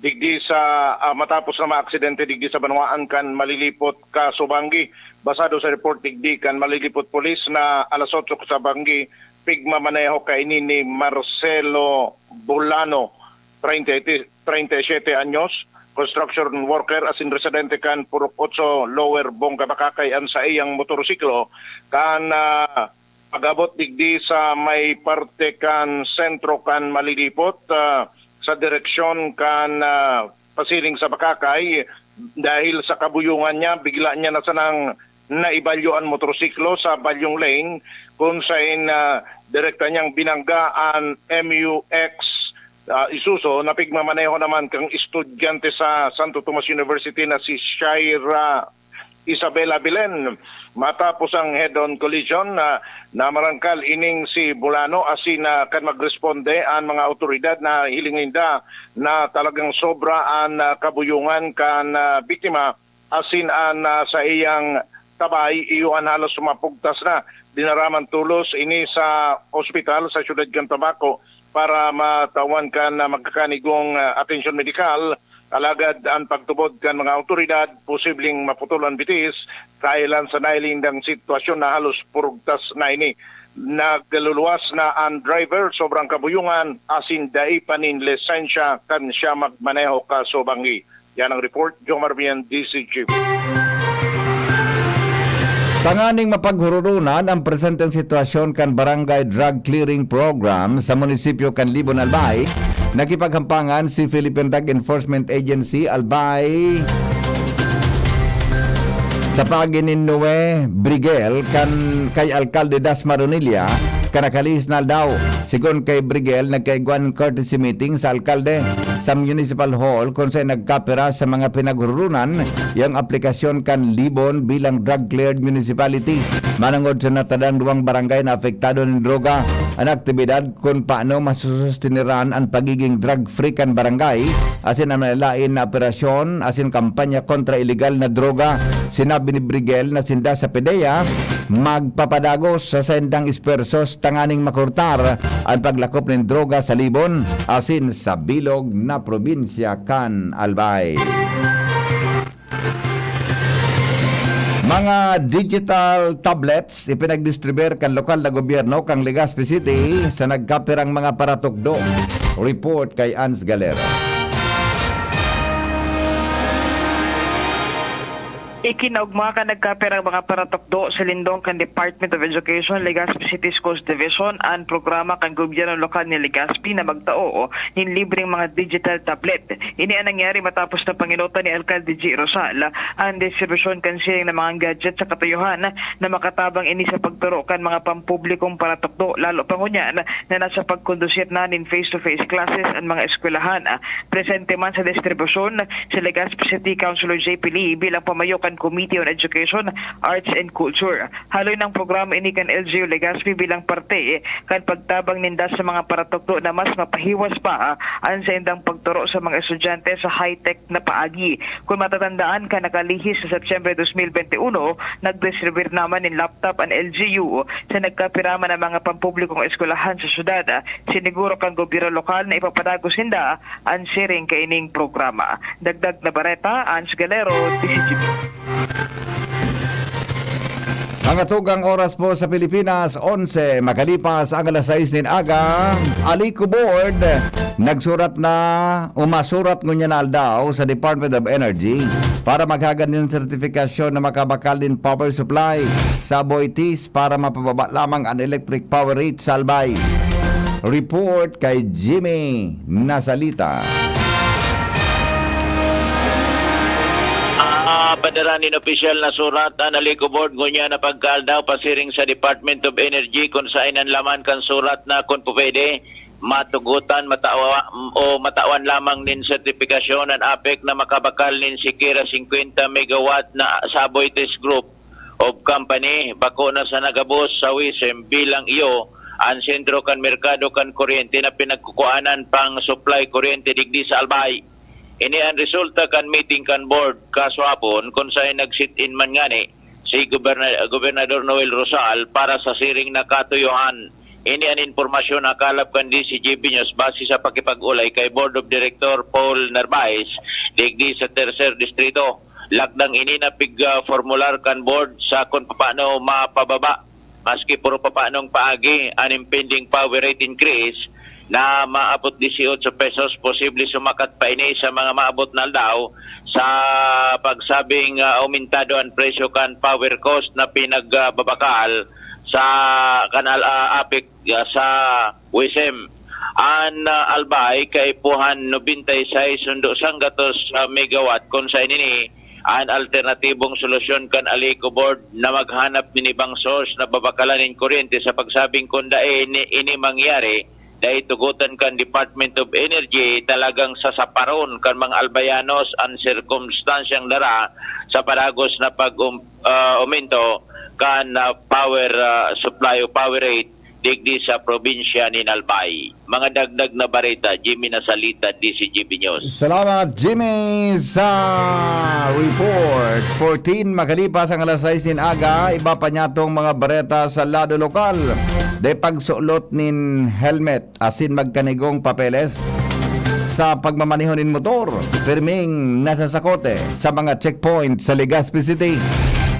digdi sa, ah, matapos na maaksidente digdi sa banwaan kan Malilipot, Kasubanggi. Basado sa report digdi kan Malilipot Police na alas otso kasubanggi, pigmamaneho kaini ni Marcelo Bulano, treinta y siete anyos, construction worker asin residente kan Purok Otso, Lower Bongga, Bacacay, an saiyang motorsiklo kan, ah, pag-abot digdi sa may parte kan sentro kan Malilipot, ah, sa direksyon kan, ah, pasiring sa Bacacay. Dahil sa kabuyungan niya, bigla niya na sanang naibalyo an motorsiklo sa balyong lane, kun saen, ah, direkta niyang binangga an M U X, ah, Isuzu na pigmamaneho naman kan estudyante sa Santo Tomas University na si Shaira Isabela Belen. Matapos ang head-on collision, na, na marangkal ining si Bulano asin, ah, kan magresponde an mga awtoridad, nahiling ninda na talagang sobra an, ah, kabuyungan kan, ah, biktima asin an, ah, saiyang tabay, iyo an halos mapugtas na. Dinara man tolos ini sa ospital sa siyudad kan Tabaco para matawan kan, ah, magkakanigong, ah, atensyon medikal. Alagad an pagtubod kan mga awtoridad, posibleng maputol an bitis kahilan sa nahiling nindang sitwasyon na halos purugtas na ini. Nagluluwas na an driver, sobrang kabuyungan, asin dai pa nin lisensya kan siya magmaneho kasubanggi. Yan ang report, Jomar Bien, D C G. Tanganing mapaghururunan ang presenteng sitwasyon kan Barangay Drug Clearing Program sa munisipyo kan Libon, Albay, nakipaghampangan si Philippine Drug Enforcement Agency, Albay, sa paagi ni Noe Brigel kan kay Alkalde Das Maronilla, kan nakalihis na aldaw. Sigon kay Brigel, nagkaigwa nin courtesy meeting sa alkalde sa Municipal Hall, kun saen nagkapira sa mga pinaghururunan yang aplikasyon kan Libon bilang drug-cleared municipality. Manongod sa natadang duwang barangay na apektado nin droga, an aktibidad kun paano masusustiniran an pagiging drug-free kan barangay, asin an lain-lain na operasyon asin kampanya kontra iligal na droga. Sinabi ni Brigel na sinda sa PDEA magpapadagos sa saindang esfuerzos tanganing makurtar an paglakop nin droga sa Libon asin sa bilog na probinsya kan Albay. Mga digital tablets ipinagdistribuir kan lokal na gobyerno kan Legazpi City sa nagkapirang mga paratukdo. Report kay Ans Galera. Ikinaugma kan nagkapirang mga paratukdo sa lindong kan Department of Education, Legazpi City Schools Division, an programa kan gobyerno lokal ni Legazpi na magtao nin libreng mga digital tablet. Ini an nangyari matapos na panginutan ni Alkalde G. Rosal an distribusyon kan siring na mga gadget sa katuyuhan na makatabang ini sa pagturo kan mga pampublikong paratukdo, lalo pa ngunyan na nasa pagkondusir na nin face-to-face classes an mga eskwelahan. Presente man sa distribusyon si Legazpi City Councilor J P Lee bilang pamayo kan Committee on Education, Arts and Culture. Haloy na an programa ini kan L G U Legazpi bilang parte kan pagtabang ninda sa mga paratukdo na mas mapahiwas pa an saindang pagturo sa mga estudyante sa high-tech na paagi. Kun matatandaan, kan nakalihis na Setyembre dos mil bente uno, nagdistribuyar na man nin laptop an L G U sa nagkapira man na mga pampublikong eskwelahan sa syudad. Siniguro kan gobyerno lokal na ipapadagos ninda an siring kaining programa. Dagdag na bareta, Ans Galero, D C G B. Mga tugang, oras po sa Pilipinas, onse makalipas ang alas sais nin aga. Alico Board nagsurat na, o masurat ngunyan na aldaw sa Department of Energy para maghagad nin sertifikasyon na makabakal nin power supply sa Aboitiz para mapababa lamang an electric power rate sa Albay. Report kay Jimmy Nasalita. Ah, padara nin opisyal na surat an Alico Board ngunyan na pagkaaldaw pasiring sa Department of Energy, kun saen an laman kan surat na, kun pwede, matugotan matawa, o matawan lamang nin sertipikasyon an APEC na makabakal nin sikiera singkwenta megawatt na sa Aboitiz Group of Company, bako na sa nagabos sa WESM, bilang iyo an sentro kan merkado kan kuryente na pinagkukuanan pang supply kuryente digdi sa Albay. Ini an resulta kan meeting kan board kasuhapon, kun saen nag-sit-in man ngani si Goberna-, Gobernador Noel Rosal para sa siring na katuyohan. Ini an impormasyon na kalap kan D C G B News base sa pakipag-olay kay Board of Director Paul Narvaez digdi sa Tercer Distrito. Lakdang ini na pig-, ah, formular kan board sa kun papaano mapababa, maski puro papanong paagi, an impending power rate increase na maabot dieciocho pesos, posible sumakat pa ini sa mga maabot na aldaw sa pagsabing, ah, aumentado an presyo kan power cost na pinagbabakal sa kanal, ah, APEC, ah, sa WESM. An, ah, Albay kaipuhan nobenta y seis sundo sanggatos, ah, megawatt, kun saen ini an alternatibong solusyon kan Alico Board na maghanap nin ibang source na babakalan nin kuryente sa pagsabing kun dai ni, ini mangyari, dai tugotan kan Department of Energy, talagang sasaparon kan mga Albayanos an sirkumstansyang dara sa padagos na pag-, um, ah, aumento kan, ah, power, ah, supply o power rate digdi sa probinsya nin Albay. Mga dagdag na bareta, Jimmy Nasalita, D C G B News. Salamat, Jimmy, sa report. Fourteen makalipas ang alas sais nin aga, iba pa niatong mga bareta sa lado lokal. Dai pagsulot nin helmet asin magkanigong papeles sa pagmamaneho nin motor, pirming nasasakote sa mga checkpoint sa Legazpi City.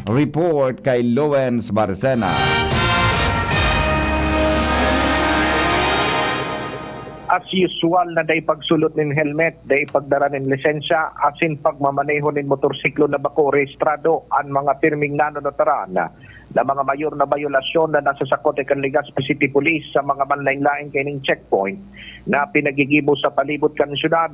Report kay Lowens Barcena. As usual na dai pagsulot nin helmet, dai pagdara nin lisensya, asin pagmamaneho nin motorsiklo na bako rehistrado an mga pirming nanonotaran na mga mayor na bayolasyon na nasasakote kan Legazpi City Police sa mga manlain-lain kaining checkpoint na pinagigibo sa palibot kan syudad.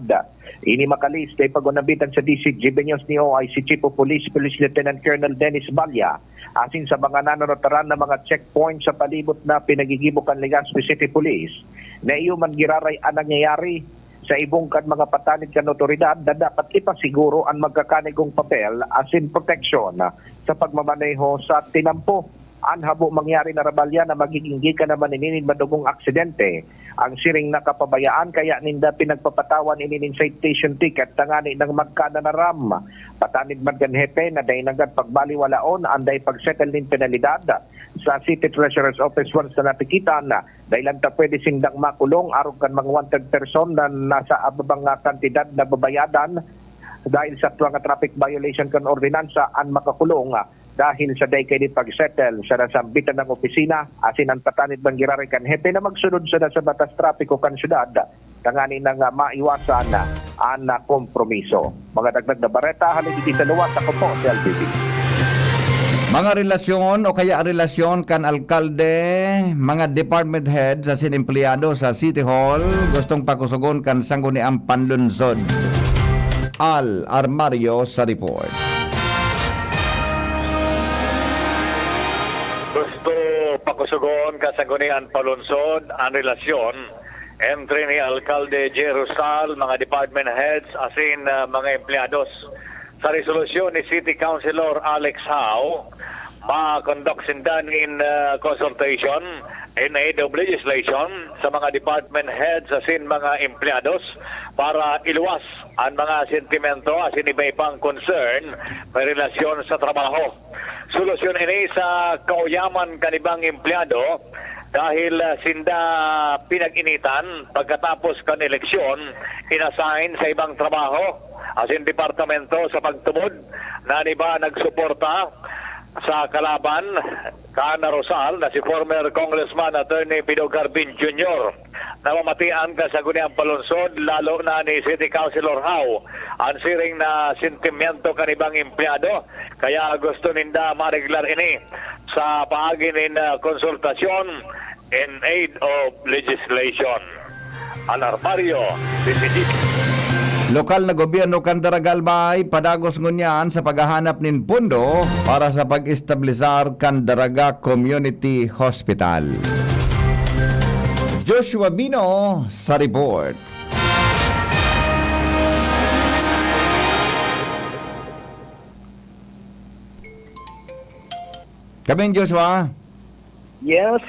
Ini makalista ipag-unabitan sa D C G B News ni O I C Chief of Police, Police Lieutenant Colonel Dennis Balla, asin sa mga nanonotaran na mga checkpoint sa palibot na pinagigibo kan Legazpi City Police, na iyo man giraray an nangyayari sa ibong kan mga patanid kan otoridad na dapat ipasiguro an magkakanigong papel asin proteksyon sa pagmamaneho sa tinampo. An habo mangyari na rabalya na magiging gikan naman ini nin madugong aksidente. Ang siring na kapabayaan kaya ninda pinagpapatawan ini nin citation ticket tangani nang magkana na ram. Patanid man kan hepe na dai nanggad pagbaliwalaon an dai pagsettle nin penalidad sa City Treasurer's Office once na napikitan. Dai lang ta pwede sindang makulong arog kan mga wanted person na nasa ababang nga kantidad na babayadan dahil sa tuwa nga traffic violation kan ordinansa an makakulong dahil sa dai kaini pagsettle sa nasambitan na opisina asin an patanid man giraray kan hepe na magsunod sana sa batas trapiko kan syudad. tanganing na nga maiwasan na an, ah, kompromiso. Mga dagdag na bareta, halin digdi sa luwas, ako po si L B B. Mga relasyon o kaya relasyon kan alkalde, mga department heads asin empleyado sa City Hall, gustong pakusugon kan Sangguniang Panlunsod. Al Armario sa report. Gusto pakusugon kan Sangguniang Panlunsod an relasyon entre ni Alkalde Jay Rosal, mga department heads, asin, ah, mga empleyados. Sa resolusyon ni City Councilor Alex Hao, ma-conduct sinda nin, ah, consultation in aid of legislation sa mga department heads asin mga empleyados para iluwas an mga sentimento asin iba pang concern may relasyon sa trabaho. Solusyon ini sa kauyaman kan ibang empleyado dahil, ah, sinda pinag-initan pagkatapos kan eleksyon, inassign sa ibang trabaho asin departamento sa pagtubod na an iba nagsuporta sa kalaban kan Rosal na si former Congressman Attorney Pido Garbin Junior. Namamatian kan Sangguniang Panlunsod, lalo na ni City Councilor Hao, an siring na sentimento kan ibang empleyado, kaya gusto ninda mareglar ini sa paagi nin, ah, konsultasyon in aid of legislation. Alarmario, D C G. Lokal na gobyerno kan Daraga Albay padagos ngunyan sa paghahanap nin pondo para sa pag-establisar kan Daraga Community Hospital. Joshua Bino sa report. Kaming Joshua. Yes,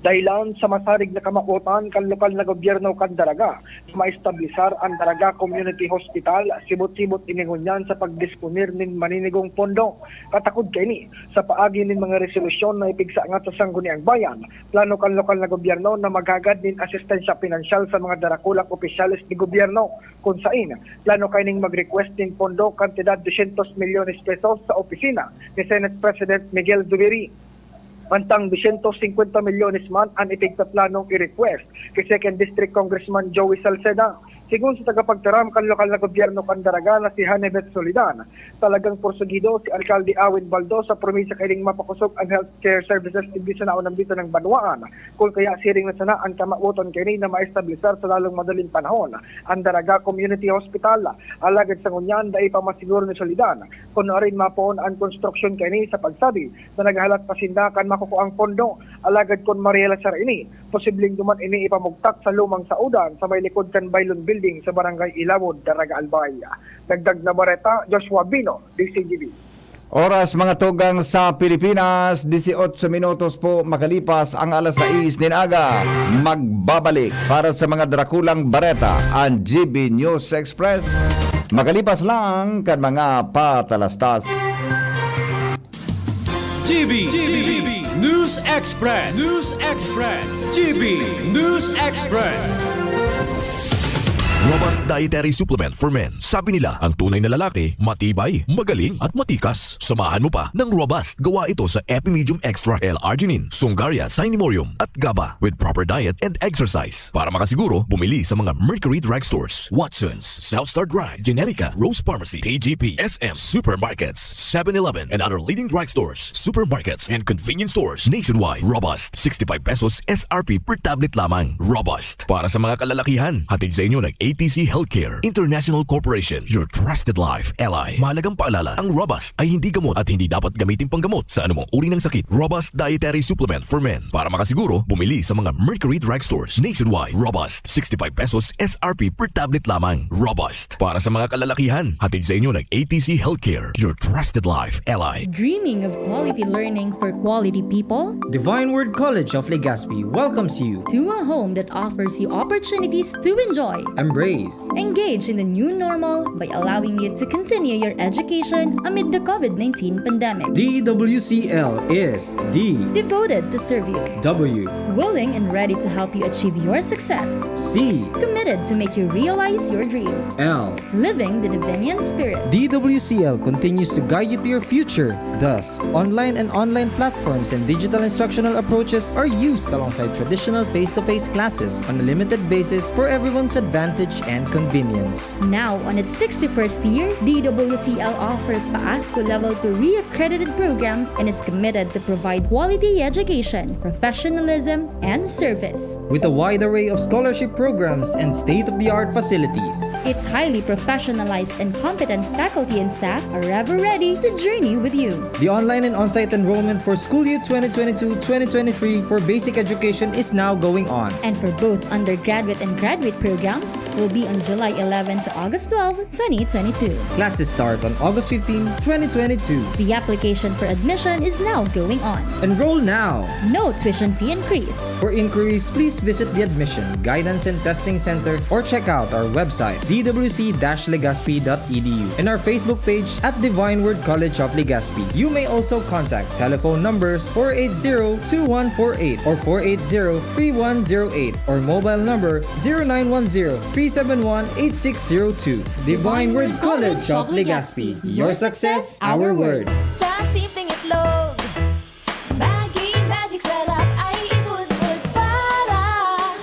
dahilan sa masarig na kamawotan kan lokal na gobyerno kan Daraga na maestablisar an Daraga Community Hospital, sibot-sibot ini ngunyan sa pagdisponer nin maninigong pondo. Katakod kaini, sa paagi nin mga resolusyon na ipigsangat sa Sangguniang Bayan, plano kan lokal na gobyerno na maghagad nin asistensya pinansyal sa mga darakulang opisyales ni gobyerno, kun sain plano kaining mag-request nin pondo kantidad dosyentos milyones pesos sa opisina ni Senate President Miguel Zubiri. Mantang dosyentos singkwenta milyones man an ipigpaplanong i-request ki Second District Congressman Joey Salceda. Sigon sa tagapagtaram kan lokal na gobyerno kan Daraga na si Hanebet Solidan, talagang porsugido si Alkalde Awin Baldo sa promisya kaining mapakosog an healthcare services digdi sa naunang bito ng banwaan. Kun kaya siring na sana an kamawotan kaini na maestablisar sa lalong madaling panahon an Daraga Community Hospital. Alagad sa ngunyan, dai pa masiguro ni Solidan kun nuarin mapoon an konstruksyon kaini sa pagsabi na naghahalat pa sinda kan makukuang pondo. Alagad kun marealisar ini, posibleng duman ini ipamugtak sa lumang saodan sa may likod kan Baylon Building sa Barangay Ilawod, Daraga Albay. Dagdag na bareta, Joshua Bino, D C G B. Oras, mga tugang sa Pilipinas, dieciocho minutos po makalipas ang alas sais nin aga. Magbabalik para sa mga drakulang bareta an G B News Express. Makalipas lang kan mga patalastas. G B, G B, News Express, News Express, G B News Express. Robust Dietary Supplement for Men. Sabi nila, ang tunay na lalaki, matibay, magaling, at matikas. Samahan mo pa ng Robust. Gawa ito sa Epimedium Extra L-Arginine, Sungaria, Sinemurium, at GABA with proper diet and exercise. Para makasiguro, bumili sa mga Mercury Drugstores, Watsons, South Star Drug, Generica, Rose Pharmacy, T G P, S M, supermarkets, seven eleven, and other leading drugstores, supermarkets, and convenience stores nationwide. Robust, sixty-five pesos S R P per tablet lamang. Robust. Para sa mga kalalakihan, hatid sa inyo ng A T C Healthcare International Corporation, your trusted life ally. Mahalagang paalala, ang Robust ay hindi gamot at hindi dapat gamitin panggamot sa anumang uri ng sakit. Robust Dietary Supplement for Men. Para makasiguro, bumili sa mga Mercury Drugstores nationwide. Robust, sixty-five pesos S R P per tablet lamang. Robust. Para sa mga kalalakihan, hatid sa inyo ng A T C Healthcare, your trusted life ally. Dreaming of quality learning for quality people? Divine Word College of Legazpi welcomes you to a home that offers you opportunities to enjoy, embrace, engage in the new normal by allowing you to continue your education amid the COVID nineteen pandemic. D E W C L is the devoted to serve you. W Willing and ready to help you achieve your success. C. Committed to make you realize your dreams. L. Living the Davenian spirit. D W C L continues to guide you to your future. Thus, online and online platforms and digital instructional approaches are used alongside traditional face-to-face classes on a limited basis for everyone's advantage and convenience. Now, on its sixty-first year, D W C L offers PASCO Level two reaccredited programs and is committed to provide quality education, professionalism, and service. With a wide array of scholarship programs and state-of-the-art facilities. Its highly professionalized and competent faculty and staff are ever ready to journey with you. The online and on-site enrollment for school year twenty twenty-two twenty twenty-three for basic education is now going on. And for both undergraduate and graduate programs will be on July eleven to August twelve, twenty twenty-two. Classes start on August fifteen, twenty twenty-two. The application for admission is now going on. Enroll now! No tuition fee increase. For inquiries, please visit the Admission, Guidance and Testing Center or check out our website, d w c dash legazpi dot e d u, and our Facebook page at Divine Word College of Legazpi. You may also contact telephone numbers four eight zero two one four eight or four eight zero three one zero eight or mobile number zero nine one zero three seven one eight six zero two. Divine Word College of Legazpi. Your success, our word. Sa simpleng itlog, Maggi Magic Sarap ay ibudbud para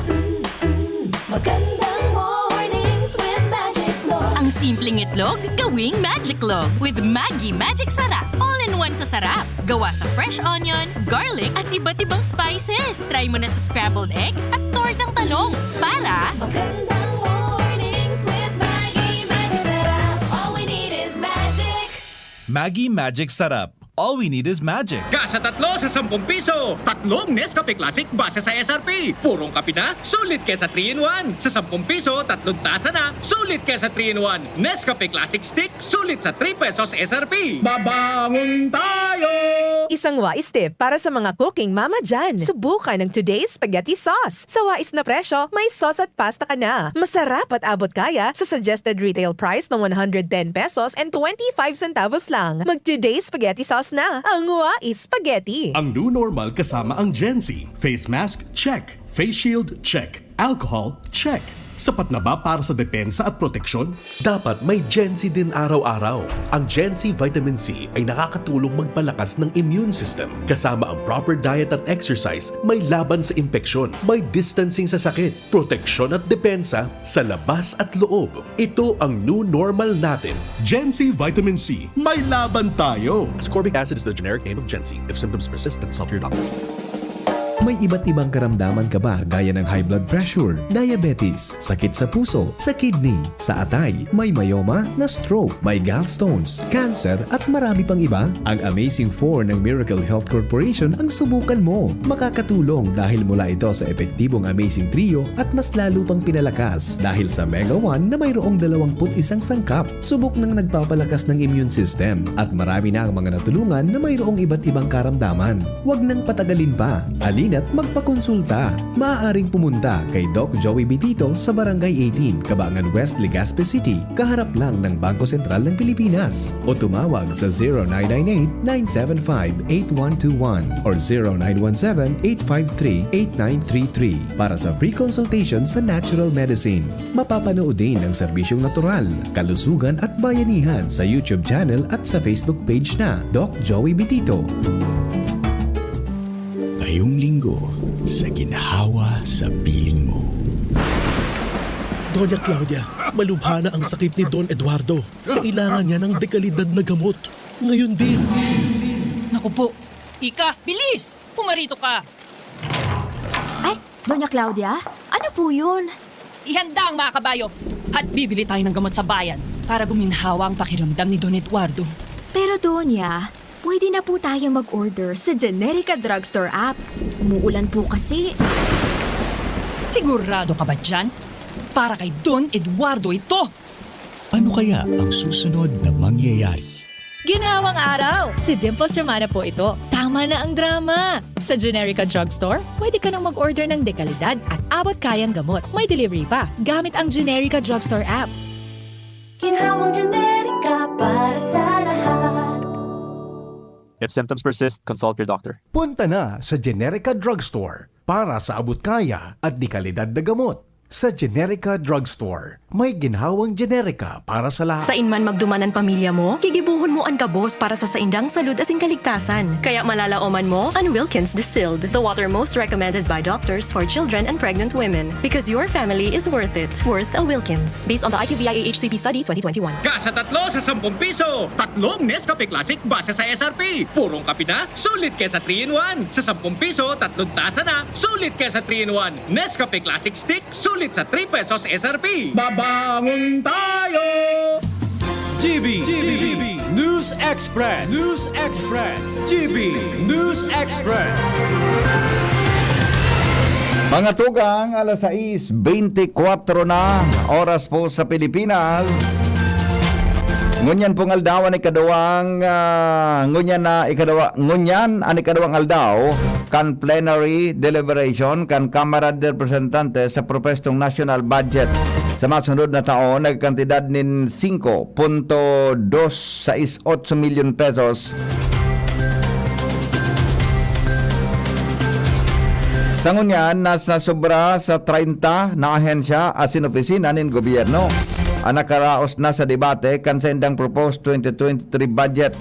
mm, mm, magandang mornings with Magic Log. Ang simpleng itlog, gawing Magic Log with Maggi Magic Sarap. All-in-one sa sarap. Gawa sa fresh onion, garlic at iba't ibang spices. Try mo na sa scrambled egg at tortang talong. Para Magandang mornings with Maggi Magic Sarap. All we need is magic. Maggi Magic Sarap. All we need is magic. Kasa tatlo sa sampung piso, tatlong Nescafe Classic base sa S R P. Purong kape na, sulit ka sa three-in-one. Sa sampung piso, tatlong tasa na, sulit ka sa three-in-one. Nescafe Classic Stick, sulit sa three pesos S R P. Babangon tayo! Isang wais tip para sa mga cooking mama dyan. Subukan ang Today's Spaghetti Sauce. Sa wais na presyo, may sauce at pasta ka na. Masarap at abot kaya sa suggested retail price na one hundred ten pesos and twenty-five centavos lang. Mag Today's Spaghetti Sauce na. Ang wais spaghetti. Ang new normal kasama ang Gen Z. Face mask, check. Face shield, check. Alcohol, check. Sapat na ba para sa depensa at proteksyon? Dapat may Gen Z din araw-araw. Ang Gen Z Vitamin C ay nakakatulong magpalakas ng immune system. Kasama ang proper diet at exercise, may laban sa impeksyon, may distancing sa sakit, proteksyon at depensa sa labas at loob. Ito ang new normal natin. Gen Z Vitamin C, may laban tayo! Ascorbic acid is the generic name of Gen Z. If symptoms persist, consult your doctor. May iba't ibang karamdaman ka ba gaya ng high blood pressure, diabetes, sakit sa puso, sa kidney, sa atay, may myoma, na stroke, may gallstones, cancer at marami pang iba? Ang Amazing four ng Miracle Health Corporation ang subukan mo. Makakatulong dahil mula ito sa epektibong Amazing Trio at mas lalo pang pinalakas dahil sa Mega one na mayroong dalawampu't isang sangkap. Subok nang nagpapalakas ng immune system at marami na ang mga natulungan na mayroong iba't ibang karamdaman. Huwag nang patagalin pa. Halina't magpakonsulta. Maaaring pumunta kay Doc Joey Bitito sa Barangay eighteen, Kabangan West, Legazpi City, kaharap lang ng Bangko Sentral ng Pilipinas. O tumawag sa zero nine nine eight, nine seven five, eight one two one or zero nine one seven, eight five three, eight nine three three para sa free consultation sa natural medicine. Mapapanood din ang serbisyong natural, kalusugan at bayanihan sa YouTube channel at sa Facebook page na Doc Joey Bitito. Ngayong linggo, sa ginhawa sa piling mo. Doña Claudia, malubha na ang sakit ni Don Eduardo. Kailangan niya ng dekalidad na gamot. Ngayon din. Naku po. Ika, bilis! Pumarito ka! Ay, Doña Claudia? Ano po yun? Ihanda ang mga kabayo at bibili tayo ng gamot sa bayan para guminhawa ang pakiramdam ni Don Eduardo. Pero Doña, pwede na po tayo mag-order sa Generica Drugstore app. Umuulan po kasi. Sigurado ka ba dyan? Para kay Don Eduardo ito! Ano kaya ang susunod na mangyayari? Ginhawang araw! Si Dimples Romana po ito. Tama na ang drama! Sa Generica Drugstore, pwede ka nang mag-order ng dekalidad at abot kayang gamot. May delivery pa, gamit ang Generica Drugstore app. Ginhawang Generica para sa lahat. If symptoms persist, consult your doctor. Punta na sa Generica Drugstore para sa abot kaya at de kalidad na gamot. Sa Generica Drugstore, may ginhawang Generica para sa lahat. Sain man magduman an pamilya mo, gigibohon mo an gabos para sa saindang salud asin kaligtasan. Kaya malalaoman mo an Wilkins Distilled, the water most recommended by doctors for children and pregnant women. Because your family is worth it. Worth a Wilkins. Based on the I Q V I A H C P study twenty twenty-one. Kasa tatlo sa sampung piso, tatlong Nescafe Classic base sa S R P. Purong kape na, sulit kesa three-in-one. Sa sampung piso, tatlong tasa na, sulit kesa three-in-one. Nescafe Classic Stick, sulit sa three pesos S R P. Babangon tayo! G B, G B, News Express, News Express, G B News Express. Mga tugang, alas sais beintikwatro na, oras po sa Pilipinas. Ngunyan pong aldaw an ikadawang, ah, ngunyan na ikadawa, ngunyan an ikadawang aldaw kan plenary deliberation kan Kamara de Representantes sa propestong national budget sa masunod na taon, nagkantidad nin singko punto dos sais otso milyon pesos. Sa ngunyan, nas-, nasobra sa treinta na ahensya asin opisina nin gobyerno an nakaraos na sa debate kan saindang proposed twenty twenty-three budget.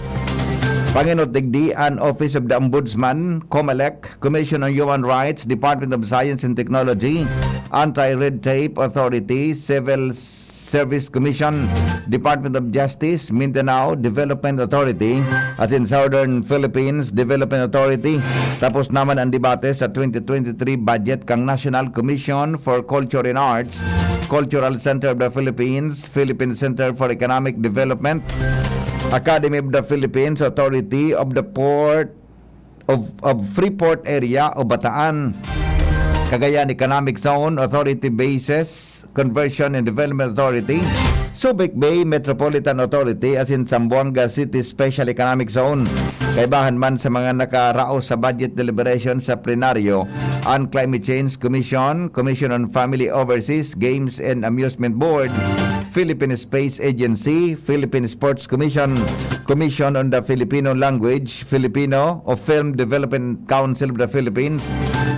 Panginot digdi an Office of the Ombudsman, COMELEC, Commission on Human Rights, Department of Science and Technology, Anti-Red Tape Authority, Civil Service Commission, Department of Justice, Mindanao Development Authority, asin Southern Philippines Development Authority. Tapos naman ang debate sa twenty twenty-three budget kan National Commission for Culture and Arts, Cultural Center of the Philippines, Philippine Center for Economic Development, Academy of the Philippines, Authority of the Port of, of Freeport Area o Bataan, Cagayan Economic Zone, Authority Bases, Conversion and Development Authority, Subic Bay Metropolitan Authority, asin Zamboanga City Special Economic Zone. Kaibahan man sa mga nakaraos sa budget deliberation sa plenaryo, ang Climate Change Commission, Commission on Family Overseas, Games and Amusement Board, Philippine Space Agency, Philippine Sports Commission, Commission on the Filipino Language, Filipino o Film Development Council of the Philippines,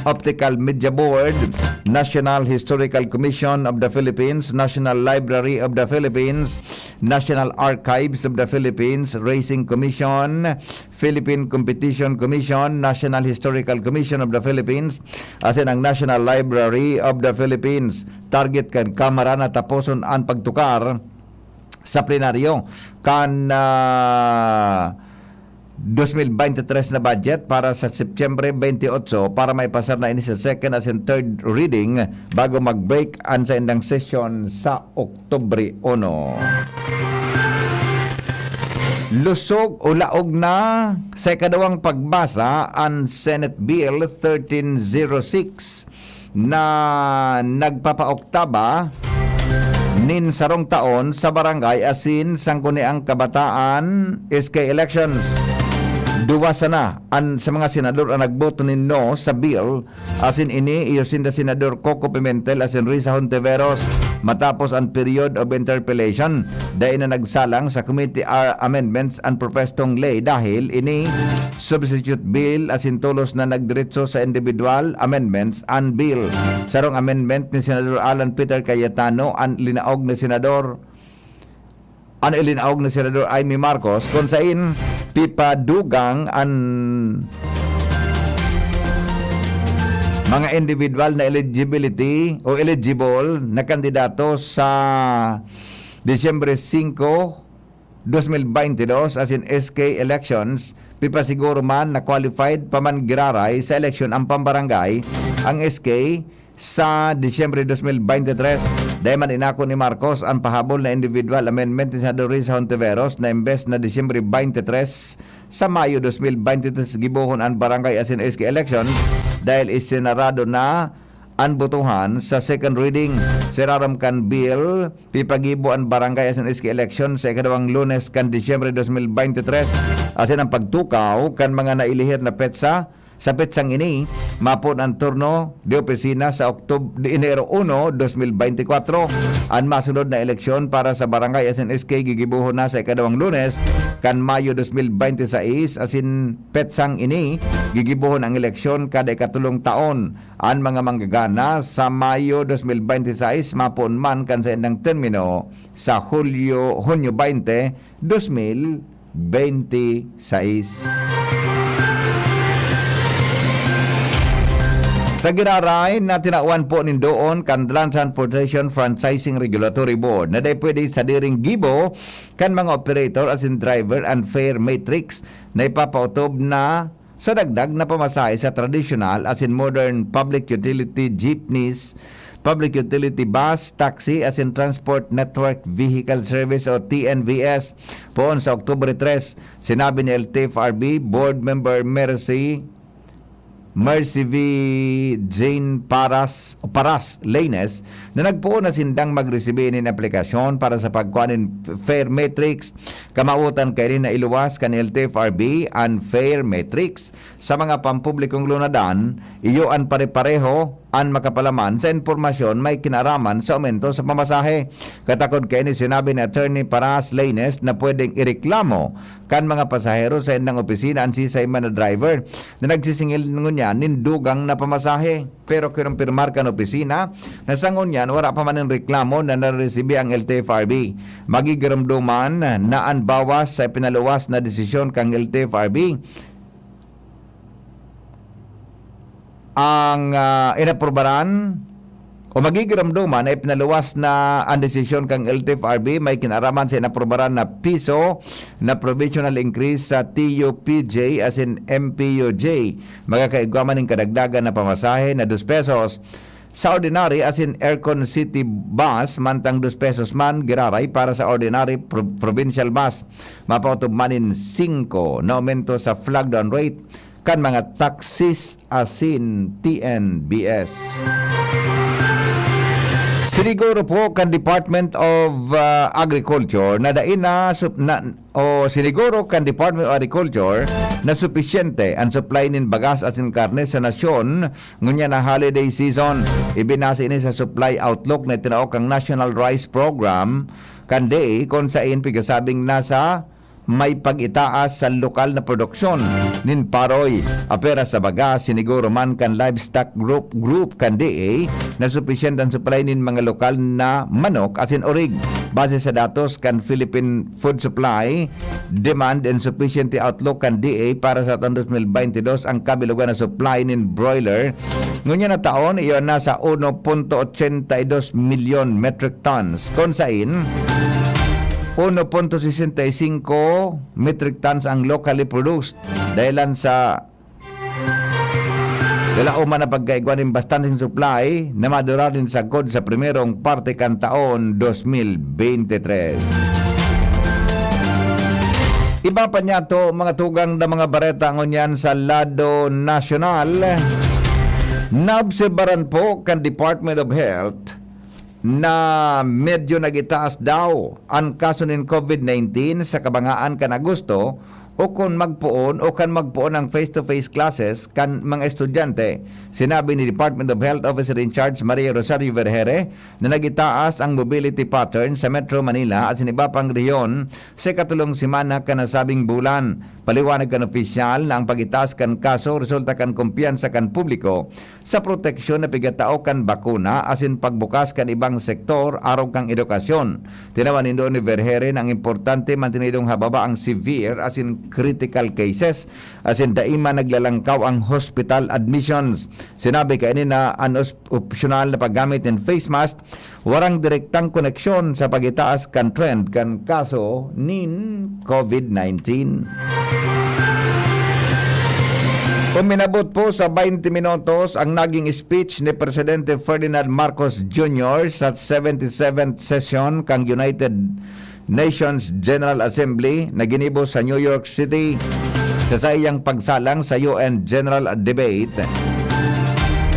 Optical Media Board, National Historical Commission of the Philippines, National Library of the Philippines, National Archives of the Philippines, Racing Commission, Philippine Competition Commission, National Historical Commission of the Philippines, asin ang National Library of the Philippines. Target kan Kamara na taposon an pagtukar sa plenaryo kan, ah, dos mil beintitres na budget para sa Setyembre bentiocho para maipasar na ini sa second asin third reading bago mag-break an saindang sesyon sa Oktubre uno. Lusog o laog na sa ikadawang pagbasa an Senate Bill thirteen zero six na nagpapauktaba nin sarong taon sa barangay asin sangguniang kabataan S K elections. Duwa sana an, sa mga senador ang nagboto nin no sa bill, asin ini iyo sinda Senador Coco Pimentel asin Risa Hontiveros matapos an period of interpellation. Dai na nagsalang sa committee, ah, amendments an propestong ley dahil ini substitute bill asin tolos na nagdiretso sa individual amendments an bill. Sarong amendment ni Senador Alan Peter Cayetano an linaog ni Senador, an ilinaog ni Senador Imee Marcos, kun sain pipadugang an mga individual na eligibility o eligible na kandidato sa Disyembre singko, dos mil baynte dos, asin S K elections, pipasiguro man na qualified pa man giraray sa eleksyon an pambarangay, ang S K, sa Disyembre dos mil baynte tres. Dai man inako ni Marcos an pahabol na individual amendment ni Senador Risa Hontiveros na imbes na Disyembre baynte tres, sa Mayo dos mil baynte tres gibohon an barangay asin S K elections dahil isinarado na an botohan sa second reading. Sa irarom kan bill, pipagibo an barangay asin S K election sa ikadawang Lunes kan Disyembre dos mil baynte tres, asin ang pagtukaw kan mga nailihir na petsa sa petsang ini, mapoon an turno de opisina sa Oktob-, de Enero uno, dos mil baynte kwatro. An masunod na eleksyon para sa barangay asin S K gigibohon na sa ikadawang Lunes kan Mayo dos mil bente sais, asin petsang ini, gigibohon ang eleksyon kada ikatulong taon. An mga manggagana sa Mayo dos mil bente sais mapoon man kan saindang termino sa Hulyo, Hunyo bente, dos mil bente sais. Sa giraray na tinawan po nin doon kan Land Transportation Franchising Regulatory Board na dai pwede sadiring gibo kan mga operator asin driver an fare matrix na ipapautob na sa dagdag na pamasahe sa tradisyonal asin modern public utility jeepneys, public utility bus, taxi asin transport network vehicle service o T N V S. Poon sa Oktubre tres, sinabi ni L T F R B Board Member Mercy Mercy V Jane Paras, Paras Laines na nagpoon na sindang magresibi nin aplikasyon para sa pagkuha nin fare matrix. Kamawotan kaini na iluwas kan L T F R B an fare matrix sa mga pampublikong lunadan, iyo an pare-pareho an makapalaman sa impormasyon may kinaaraman sa aumento sa pamasahe. Katakod kaini, sinabi ni Attorney Paras Laines na pwedeng ireklamo kan mga pasahero sa indang opisina an sisay man na driver na nagsisingil ngunyan nin dugang na pamasahe. Pero kinumpirmar kan opisina na sa ngunyan wara pa man nin reklamo na naresibi ang L T F R B. Magigiromdoman na an bawas sa ipinaluwas na desisyon kan L T F R B ang, ah, inaprubaran o magigiramdoman na ipinaluwas na an desisyon kan L T F R B may kinaraman sa inaprubaran na piso na provisional increase sa T U P J asin M P U J. Magkakaigwa man nin kadagdagan na pamasahe na dos pesos sa ordinary asin aircon city bus, mantang dos pesos man giraray para sa ordinary pro-, provincial bus. Mapaotob man nin singko na aumento sa flag down rate kan mga taxis asin T N B S. Siniguro po kan Department of, ah, Agriculture na dai na sup-, na, o siniguro kan Department of Agriculture na supisyente an supply nin bagas asin karne sa nasyon ngunyan na holiday season. Ibinase ini sa supply outlook na tinao kan National Rice Program kan D A, kun sain pigasabing nasa may pag-itaas sa lokal na produksyon nin paroy. Apera sa baga, siniguro man kan Livestock Group, Group kan D A na supisyente an supply nin mga lokal na manok asin orig. Base sa datos kan Philippine Food Supply, Demand and Sufficiency Outlook kan D A para sa taon dos mil baynte dos, ang kabilugan na supply nin broiler ngunyan na taon, iyo nasa uno punto ochenta y dos milyon metric tons, kun sain uno punto sesenta y singko metric tons ang locally produced. Dahilan sa wala man na pagkaigwa nin bastanteng supply na madurar nin sagkod sa primerong parte kan taon dos mil baynte tres. Iba pa niyato, mga tugang na mga bareta ngunyan sa lado nasyonal. Naobserbaran po kan Department of Health na medyo nag-itaas daw an kaso nin COVID nineteen sa kabangaan kan Agosto o kun magpoon o kan magpoon ang face-to-face classes kan mga estudyante. Sinabi ni Department of Health Officer in Charge Maria Rosario Vergere na nag-itaas ang mobility pattern sa Metro Manila asin iba pang rehiyon sa ikatulong semana kan nasabing bulan. Paliwanag kan opisyal na ang pag-itaas kan kaso resulta kan kumpiyansa kan publiko sa proteksyon na pigatao kan bakuna asin pagbukas kan ibang sektor arog kan edukasyon. Tinawan nindo ni Vergere na ang importante mantenidong hababa ang severe asin critical cases asin dai man naglalangkaw ang hospital admissions. Sinabi kaini na an os-, opsyonal na paggamit nin face mask warang direktang koneksyon sa pag-itaas kan trend kan kaso nin COVID nineteen. Uminabot po sa baynte minutos ang naging speech ni Presidente Ferdinand Marcos Junior sa seventy-seventh session kan United Nations General Assembly na ginibo sa New York City. Sa saiyang pagsalang sa U N General Debate,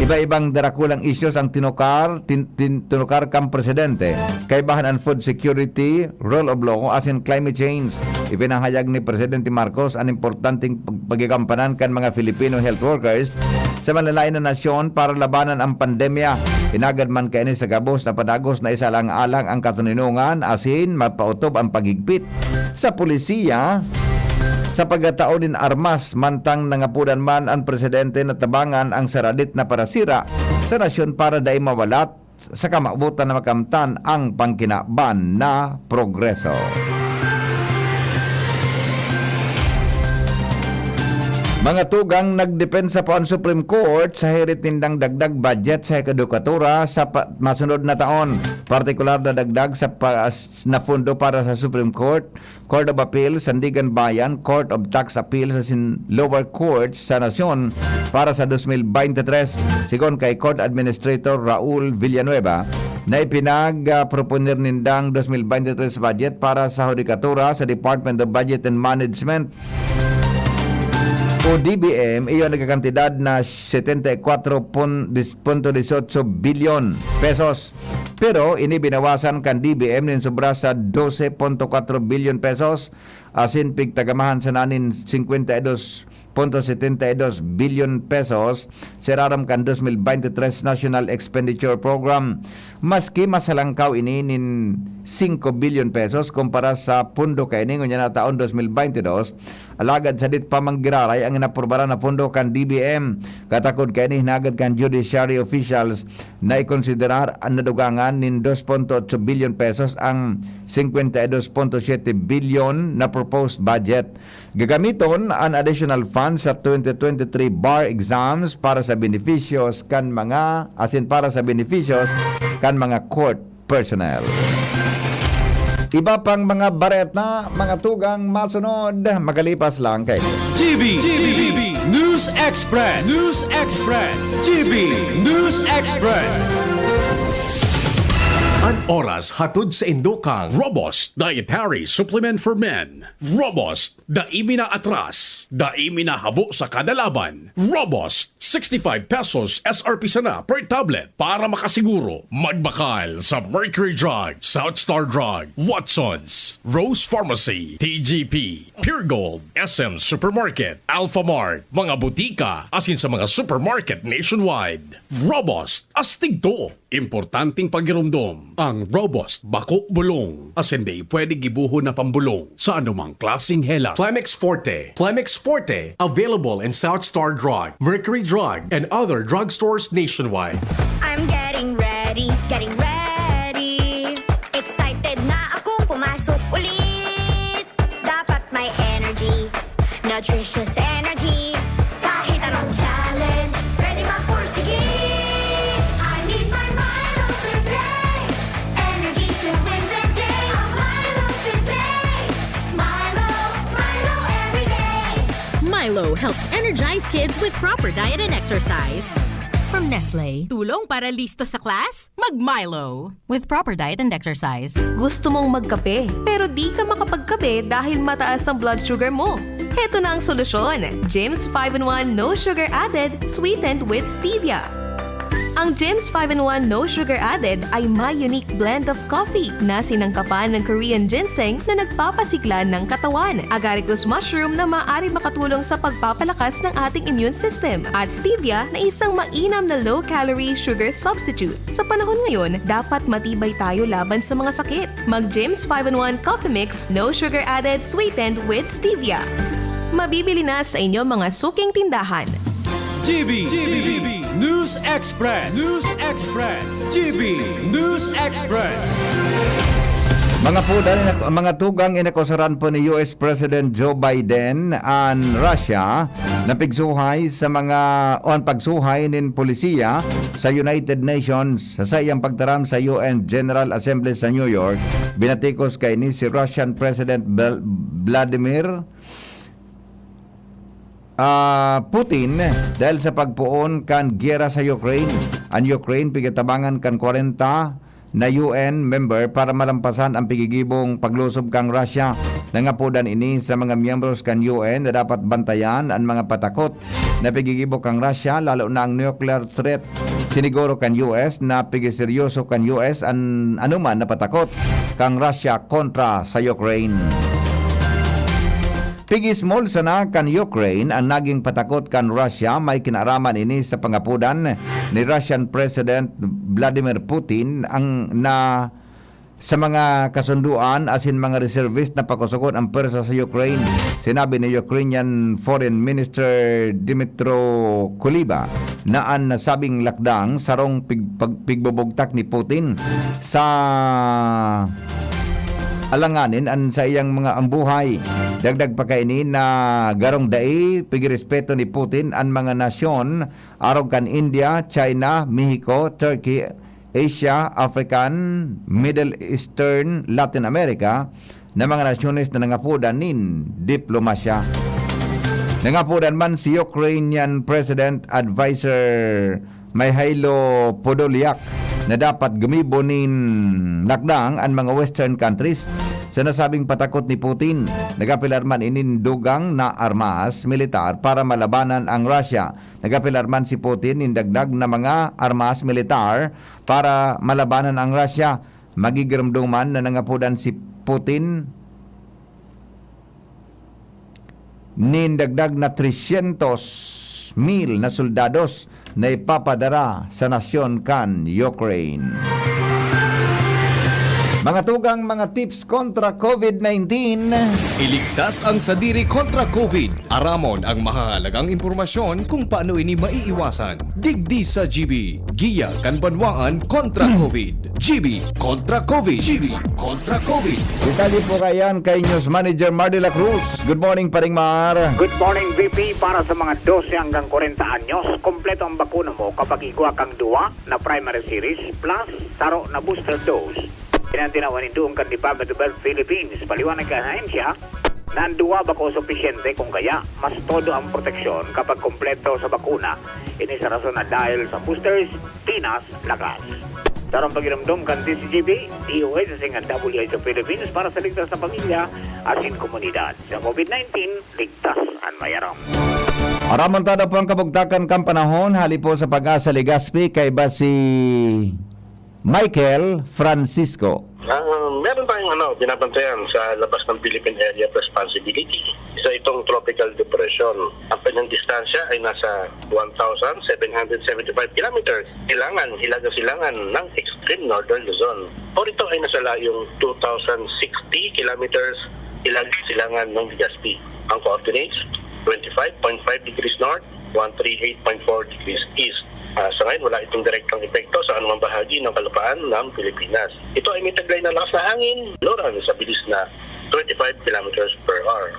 iba-ibang darakulang issues ang tinukar, tin-, tin-, tinukar kan presidente. Kaibahan an food security, rule of law, asin climate change. Ipinahayag ni Presidente Marcos an importanteng pag-, pagkakampanan kan mga Filipino health workers sa malalain na nasyon para labanan ang pandemya. Inagad man kaini sa gabos na padagos na isalang-alang ang katoninongan asin mapaotob ang paghigpit sa pulisiya sa pagkatao nin armas, mantang nangapodan man an presidente na tabangan ang saradit na parasira sa nasyon para dai mawalat sa kamawotan na makamtan ang pangkinaban na progreso. Mga tugang, nagdepensa po ang Supreme Court sa hirit nindang dagdag budget sa hudikatura sa pa-, masunod na taon, partikular na dagdag sa pa-, na pondo para sa Supreme Court, Court of Appeal, Sandiganbayan, Court of Tax Appeal sa sin-, lower courts sa nasyon para sa dos mil bente tres. Sigon kay Court Administrator Raul Villanueva, na ipinag-, ah, proponer nindang dos mil bente tres budget para sa hudikatura sa Department of Budget and Management o D B M, iyo nagkakantidad na setenta y kuatro punto dieciocho bilyon pesos. Pero ini binawasan kan D B M nin sobra sa dose punto kwatro bilyon pesos, asin pigtagamahan sana nin singkwenta y dos punto setenta y dos bilyon pesos sa irarom kan dos mil bente tres National Expenditure Program. Maski mas halangkaw ini nin singko bilyon pesos kumpara sa pondo kaini ngunyan na taon dos mil bente dos, alagad sadit pa man giraray ang inaprubaran na pondo kan D B M. Katakod kaini, hinagad kan judiciary officials na ikonsiderar an nadugangan nin dos punto otso bilyon pesos ang singkwenta y dos punto siyete bilyon na proposed budget. Gagamiton an additional funds sa twenty twenty-three bar exams para sa beneficios kan mga, asin para sa beneficios kan mga court personnel. Iba pang mga bareta, mga tugang, masunod, makalipas lang kay G B, G B, News Express, News Express, G B, News Express. An oras hatod saindo kan Robust Dietary Supplement for Men. Robust, dai mi naatras, dai mi nahabo sa kada laban. Robust, sixty-five pesos S R P sana per tablet. Para makasiguro, magbakal sa Mercury Drug, South Star Drug, Watsons, Rose Pharmacy, T G P, Pure Gold, S M Supermarket, Alphamart, mga butika, asin sa mga supermarket nationwide. Robust, astig to! Importanteng pagiromdom, ang Robust bako bulong, asin dai pwede gibohon na pambulong sa anumang klaseng hela. Plemex Forte. Plemex Forte, available in South Star Drug, Mercury Drug, and other drugstores nationwide. I'm getting ready, getting ready. Excited na akong pumasok ulit. Dapat may energy, nutritious energy. Kahit anong challenge, ready magpursige. I need my Milo today. Energy to win the day. A Milo today. Milo, Milo every day. Milo helps energize kids with proper diet and exercise. From Nestle, tulong para listo sa class? Mag Milo. With proper diet and exercise. Gusto mong magkape, pero di ka makapagkape dahil mataas ang blood sugar mo? Heto na ang solusyon, James five in one No Sugar Added, sweetened with stevia. Ang James five in one No Sugar Added ay may unique blend of coffee na sinangkapan ng Korean ginseng na nagpapasigla ng katawan, agaricus mushroom na maaari makatulong sa pagpapalakas ng ating immune system, at stevia na isang mainam na low-calorie sugar substitute. Sa panahon ngayon, dapat matibay tayo laban sa mga sakit. Mag James five in one Coffee Mix, no sugar added, sweetened with stevia. Mabibili na sa inyong mga suking tindahan. G B, G B, News Express, News Express, G B, News Express. Mga pudan, inak-, mga tugang, inakusaran po ni U S President Joe Biden an Russia na pigsuhay sa mga, o an pagsuhay nin polisiya sa United Nations sa saiyang pagtaram sa U N General Assembly sa New York. Binatikos kaini si Russian President Bel-, Vladimir, ah, Putin dahil sa pagpoon kan giyera sa Ukraine. An Ukraine pigatabangan kan kwarenta na U N member para malampasan ang pigigibong paglusob kan Russia. Nangapodan ini sa mga miyembros kan U N na dapat bantayan an mga patakot na pigigibo kan Russia, lalo na ang nuclear threat. Siniguro kan U S na pigiseryoso kan U S an anuman na patakot kan Russia kontra sa Ukraine. Pigismol sana kan Ukraine an naging patakot kan Russia, may kinaaraman ini sa pangapodan ni Russian President Vladimir Putin ang na sa mga kasunduan asin mga reservist na pakosogon ang pwersa sa Ukraine. Sinabi ni Ukrainian Foreign Minister Dmytro Kuleba na an nasabing lakdang sarong pig-, pag-, pigbubugtak ni Putin sa alanganin an saiyang mga, ang buhay. Dagdag pa kaini na garong dai pigirespeto ni Putin an mga nasyon arog kan India, China, Mexico, Turkey, Asia, African, Middle Eastern, Latin America na mga nasyones na nangapodan nin diplomasya. Nangapodan man si Ukrainian President Advisor Mihailo Podolyak na dapat gumibo nin lakdang an mga Western countries sa nasabing patakot ni Putin. Nagapilar man inin dugang na armas militar para malabanan ang Russia. Nagapilar man si Putin nin dagdag na mga armas militar para malabanan ang Russia. Magigiromdoman na nangapodan si Putin nin dagdag na tresyentos mil na soldados na ipapadara sa nasyon kan Ukraine. Mga tugang, mga tips kontra COVID nineteen. Iligtas ang sadiri kontra COVID. Aramon ang mahahalagang impormasyon kung paano ini maiiwasan. Digdi sa G B, Giya kan Banwaan kontra COVID. G B kontra COVID. G B kontra COVID. Detalye po kaiyan kay News Manager Mar de la Cruz. Good morning, Paring Mar. Good morning, V P. Para sa mga dose hanggang kwarenta anyos, kompleto ang bakuna mo kapag igwa kang duwa na primary series plus saro na booster dose. Pinantinawan nin duong kan Department of Health Philippines, paliwanag kan ahensya, na ang duwa bako supisyente, kung kaya mas todo ang proteksyon kapag kompleto sa bakuna. Ini sa rason na dahil sa boosters, pinas lakas. Sarong pagiromdom kan D C G B, D O H, asin kan W H O Philippines para sa ligtas na pamilya asin komunidad. Sa COVID nineteen, ligtas an mayaram. Aramon ta daw po ang kabugtakan kan panahon, hali po sa Pag-asa Legazpi, kaiba si Michael Francisco. Ah, meron tayong, ano, binabantayan sa labas ng Philippine Area of Responsibility. Isa itong tropical depression. Ang kanyang distansya ay nasa one thousand seven hundred seventy-five kilometers. Silangan, hilagang silangan ng extreme northern Luzon. Or ito ay nasa layong two thousand sixty kilometers hilagang silangan ng Legazpi. Ang coordinates, twenty-five point five degrees north, one three eight point four degrees east. Ah, sa ngayon, wala itong direktang epekto sa anumang bahagi ng kalupaan ng Pilipinas. Ito ay may taglay na lakas na hangin, luran sa bilis na twenty-five kilometers per hour.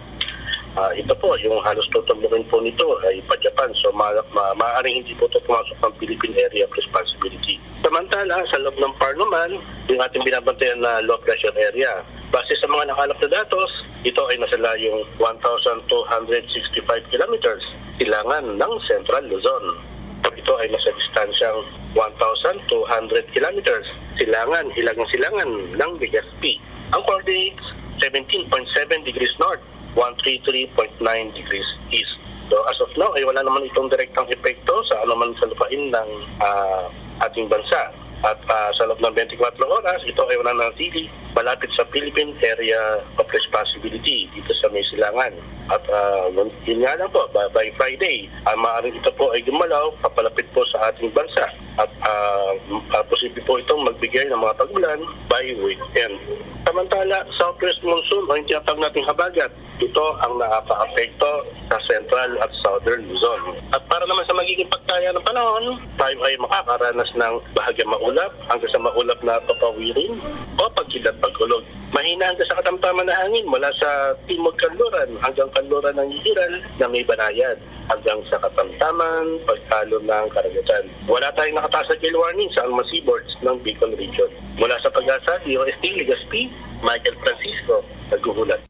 Ah, ito po, yung halos tutumbukin po nito ay pa-Japan. So, ma-, ma-, maaaring hindi po ito pumasok ng Philippine Area of Responsibility. Samantala, sa loob ng P A R naman, yung ating binabantayan na low pressure area. Base sa mga nakalap na datos, ito ay nasa layong one thousand two hundred sixty-five kilometers silangan ng Central Luzon. Ito ay nasa distansyang one thousand two hundred kilometers silangan, hilagang silangan ng Legazpi. Ang coordinates, seventeen point seven degrees north, one three three point nine degrees east. So, as of now, ay wala naman itong direktang epekto sa anuman sa lupain ng, ah, ating bansa. At, ah, sa loob ng twenty-four oras, ito ay mananatili malapit sa Philippine Area of Responsibility dito sa may silangan. At, ah, yun, yun nga lang po, by, by Friday, ah, maaaring ito po ay gumalaw papalapit po sa ating bansa. At, ah, ah, posible po itong magbigay ng mga pag-ulan by weekend. Samantala, southwest monsoon o yung tinatawag nating habagat, ito ang nakakaapekto sa Central at Southern Luzon. At para naman sa magiging pagkaya ng panahon, tayo ay makakaranas ng bahagyang maulap hanggang sa maulap na papawirin o pagkidlat pagkulog. Mahina hanggang sa katamtaman na hangin mula sa timog kanluran hanggang kanluran ng Yigiral na may banayad hanggang sa katamtaman pagkalo ng karagatan. Wala tayong nakataas na gale warning sa anumang seaboards ng Bicol Region. Mula sa Pag-asa, D O S T, Legazpi, Michael Francisco, naghuhulat.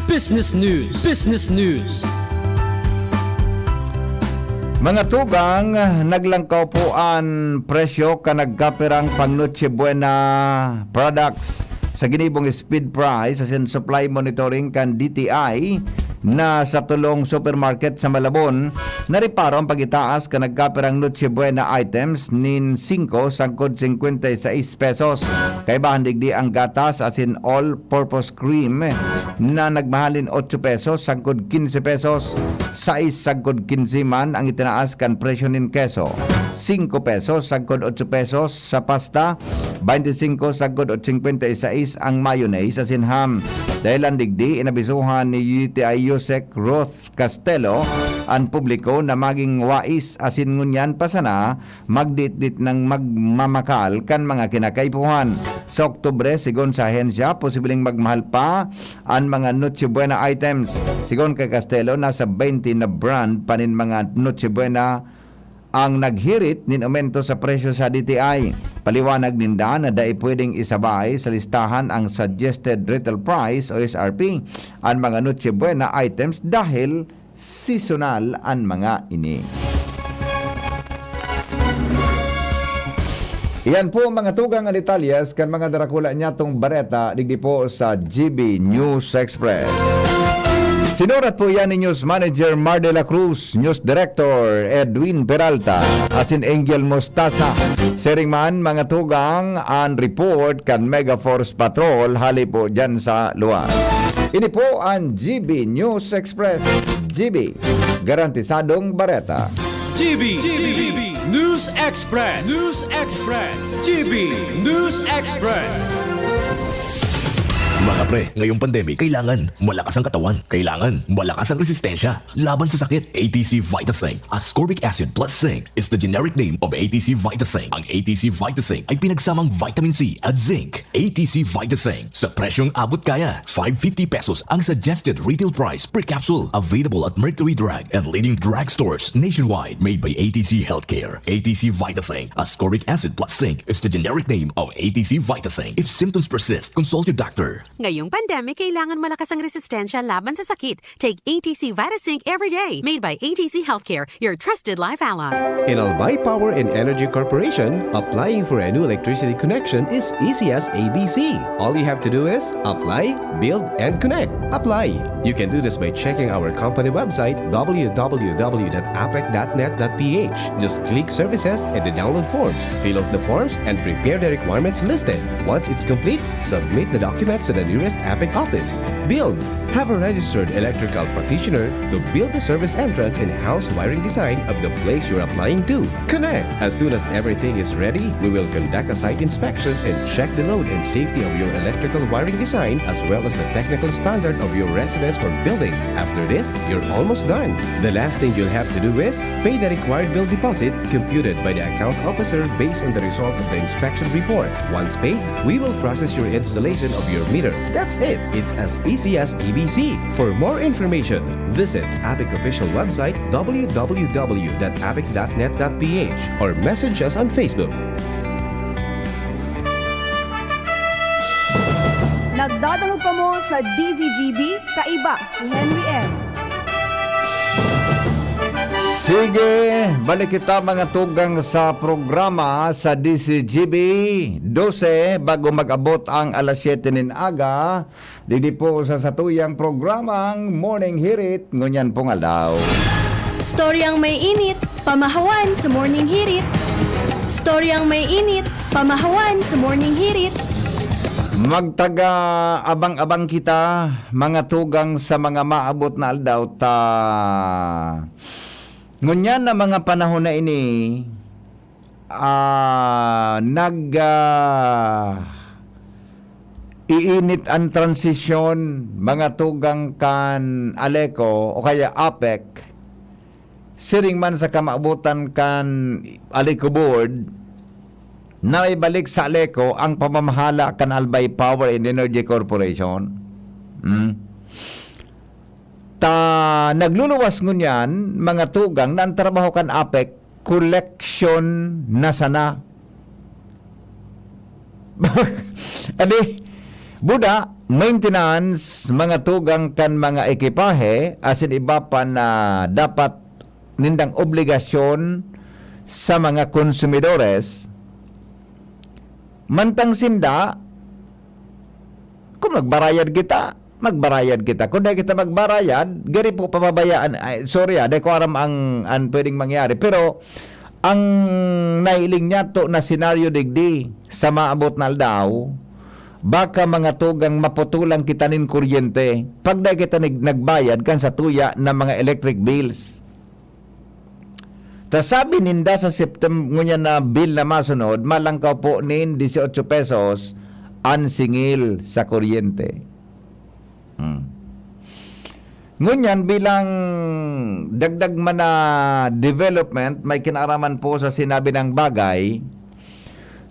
Business News. Business News. Mga tugang, naglangkaw po an presyo kan nagkapirang pang Noche Buena products. Sa ginibong speed price asin supply monitoring kan D T I na sa tulong supermarket sa Malabon, nariparo ang pag-itaas kan nagkapirang Noche Buena items nin singko sagkod singkwenta y seis pesos. Kaibahan digdi ang gatas asin all-purpose cream na nagmahalin otso pesos sagkod kinse pesos. Sais sagkod kinse man ang itinaas kan presyo nin keso, singko pesos sagkod otso pesos sa pasta, Baintisingko sagkod o singkwenta y sais ang mayonnaise asin ham. Dahilan digdi, inabisuhan ni U T I USEC Ruth Castelo an publiko na maging wais asin ngunyan pa sana magditdit ng magmamakal kan mga kinakaipuhan. Sa Oktubre, sigon sa ahensya, posibleng magmahal pa an mga Noche Buena items. Sigon kay Castelo, nasa baynte na brand pa nin mga Noche Buena ang naghirit nin aumento sa presyo sa D T I. Paliwanag ninda na dai pwedeng isabay sa listahan ang suggested retail price o S R P an mga Noche Buena items dahil seasonal an mga ini. Iyan po, mga tugang, ang detalyes kan mga darakula niyatong bareta digdi po sa G B News Express. Sinurat po yan ni News Manager Mar de la Cruz, News Director Edwin Peralta, asin Angel Mostaza. Siring man, mga tugang, an report kan Mega Force Patrol hali po dyan sa luwas. Ini po an G B News Express. G B, garantisadong bareta. G B, G B, News Express. News Express. G B News Express. Mga pre, ngayong pandemic, kailangan malakas ang katawan. Kailangan malakas ang resistensya laban sa sakit. A T C Vitasync, ascorbic acid plus zinc, is the generic name of A T C Vitasync. Ang A T C Vitasync ay pinagsamang vitamin C at zinc. A T C Vitasync, sa presyong abot kaya. Five fifty pesos ang suggested retail price per capsule. Available at Mercury Drug and leading drugstores nationwide. Made by A T C Healthcare. A T C Vitasync, ascorbic acid plus zinc, is the generic name of A T C Vitasync. If symptoms persist, consult your doctor. Ngayong pandemic, kailangan malakas ang resistensya laban sa sakit. Take A T C Vitasync every day. Made by A T C Healthcare, your trusted life ally. In Albay Power and Energy Corporation, applying for a new electricity connection is easy as A B C. All you have to do is apply, build, and connect. Apply. You can do this by checking our company website, w w w dot apec dot net dot p h. Just click services and then download forms. Fill out the forms and prepare the requirements listed. Once it's complete, submit the documents to the nearest APEC office. Build. Have a registered electrical practitioner to build the service entrance and house wiring design of the place you're applying to. Connect. As soon as everything is ready, we will conduct a site inspection and check the load and safety of your electrical wiring design as well as the technical standard of your residence or building. After this, you're almost done. The last thing you'll have to do is pay the required bill deposit computed by the account officer based on the result of the inspection report. Once paid, we will process your installation of your meter. That's it. It's as easy as A B C. For more information, visit APEC official website, w w w dot apec dot net dot p h, or message us on Facebook. Nagdadangog kamo sa D Z G B, kaiba si Henry M. Sige, balik kita, mga tugang, sa programa sa D Z G B dose, bago mag-abot ang alas siyete nin aga. Digdi po sa satuyang programang Morning Hirit, ngunyan pong aldaw. Storyang may init, pamahawan sa Morning Hirit. Storyang may init, pamahawan sa Morning Hirit. Magtaga abang-abang kita, mga tugang, sa mga maabot na aldaw ta. Ngunyan na mga panahon na ini, ah, nag, ah, iinit ang transisyon, mga tugang, kan ALECO o kaya APEC, siring man sa kamabotan kan ALECO Board, na may balik sa ALECO ang pamamahala kan Albay Power and Energy Corporation. Hmm. Ta nagluluwas ngunyan, mga tugang, na ang trabaho kan APEC, collection na sana. Adi, buda, maintenance, mga tugang kan mga ekipahe, asin iba pa na dapat nindang obligasyon sa mga konsumidores, mantang sinda, kung magbarayad kita, magbarayad kita. Kung di kita magbarayad, gari po pababayaan. Ay, sorry ah, di ko aram ang, ang pwedeng mangyari. Pero, ang nahiling niya to na senaryo digdi sa maabot na aldaw, baka mga tugang maputulan kita nin kuryente. Pag di kita nag-, nagbayad kan sa tuya na mga electric bills. Ta sabi ninda sa Septem-, ngunyan na bill na masunod, malangkaw po nin dieciocho pesos an singil sa kuryente. Hmm. Ngunyan, bilang dagdag man na development, may kinaaraman po sa sinabi ng bagay,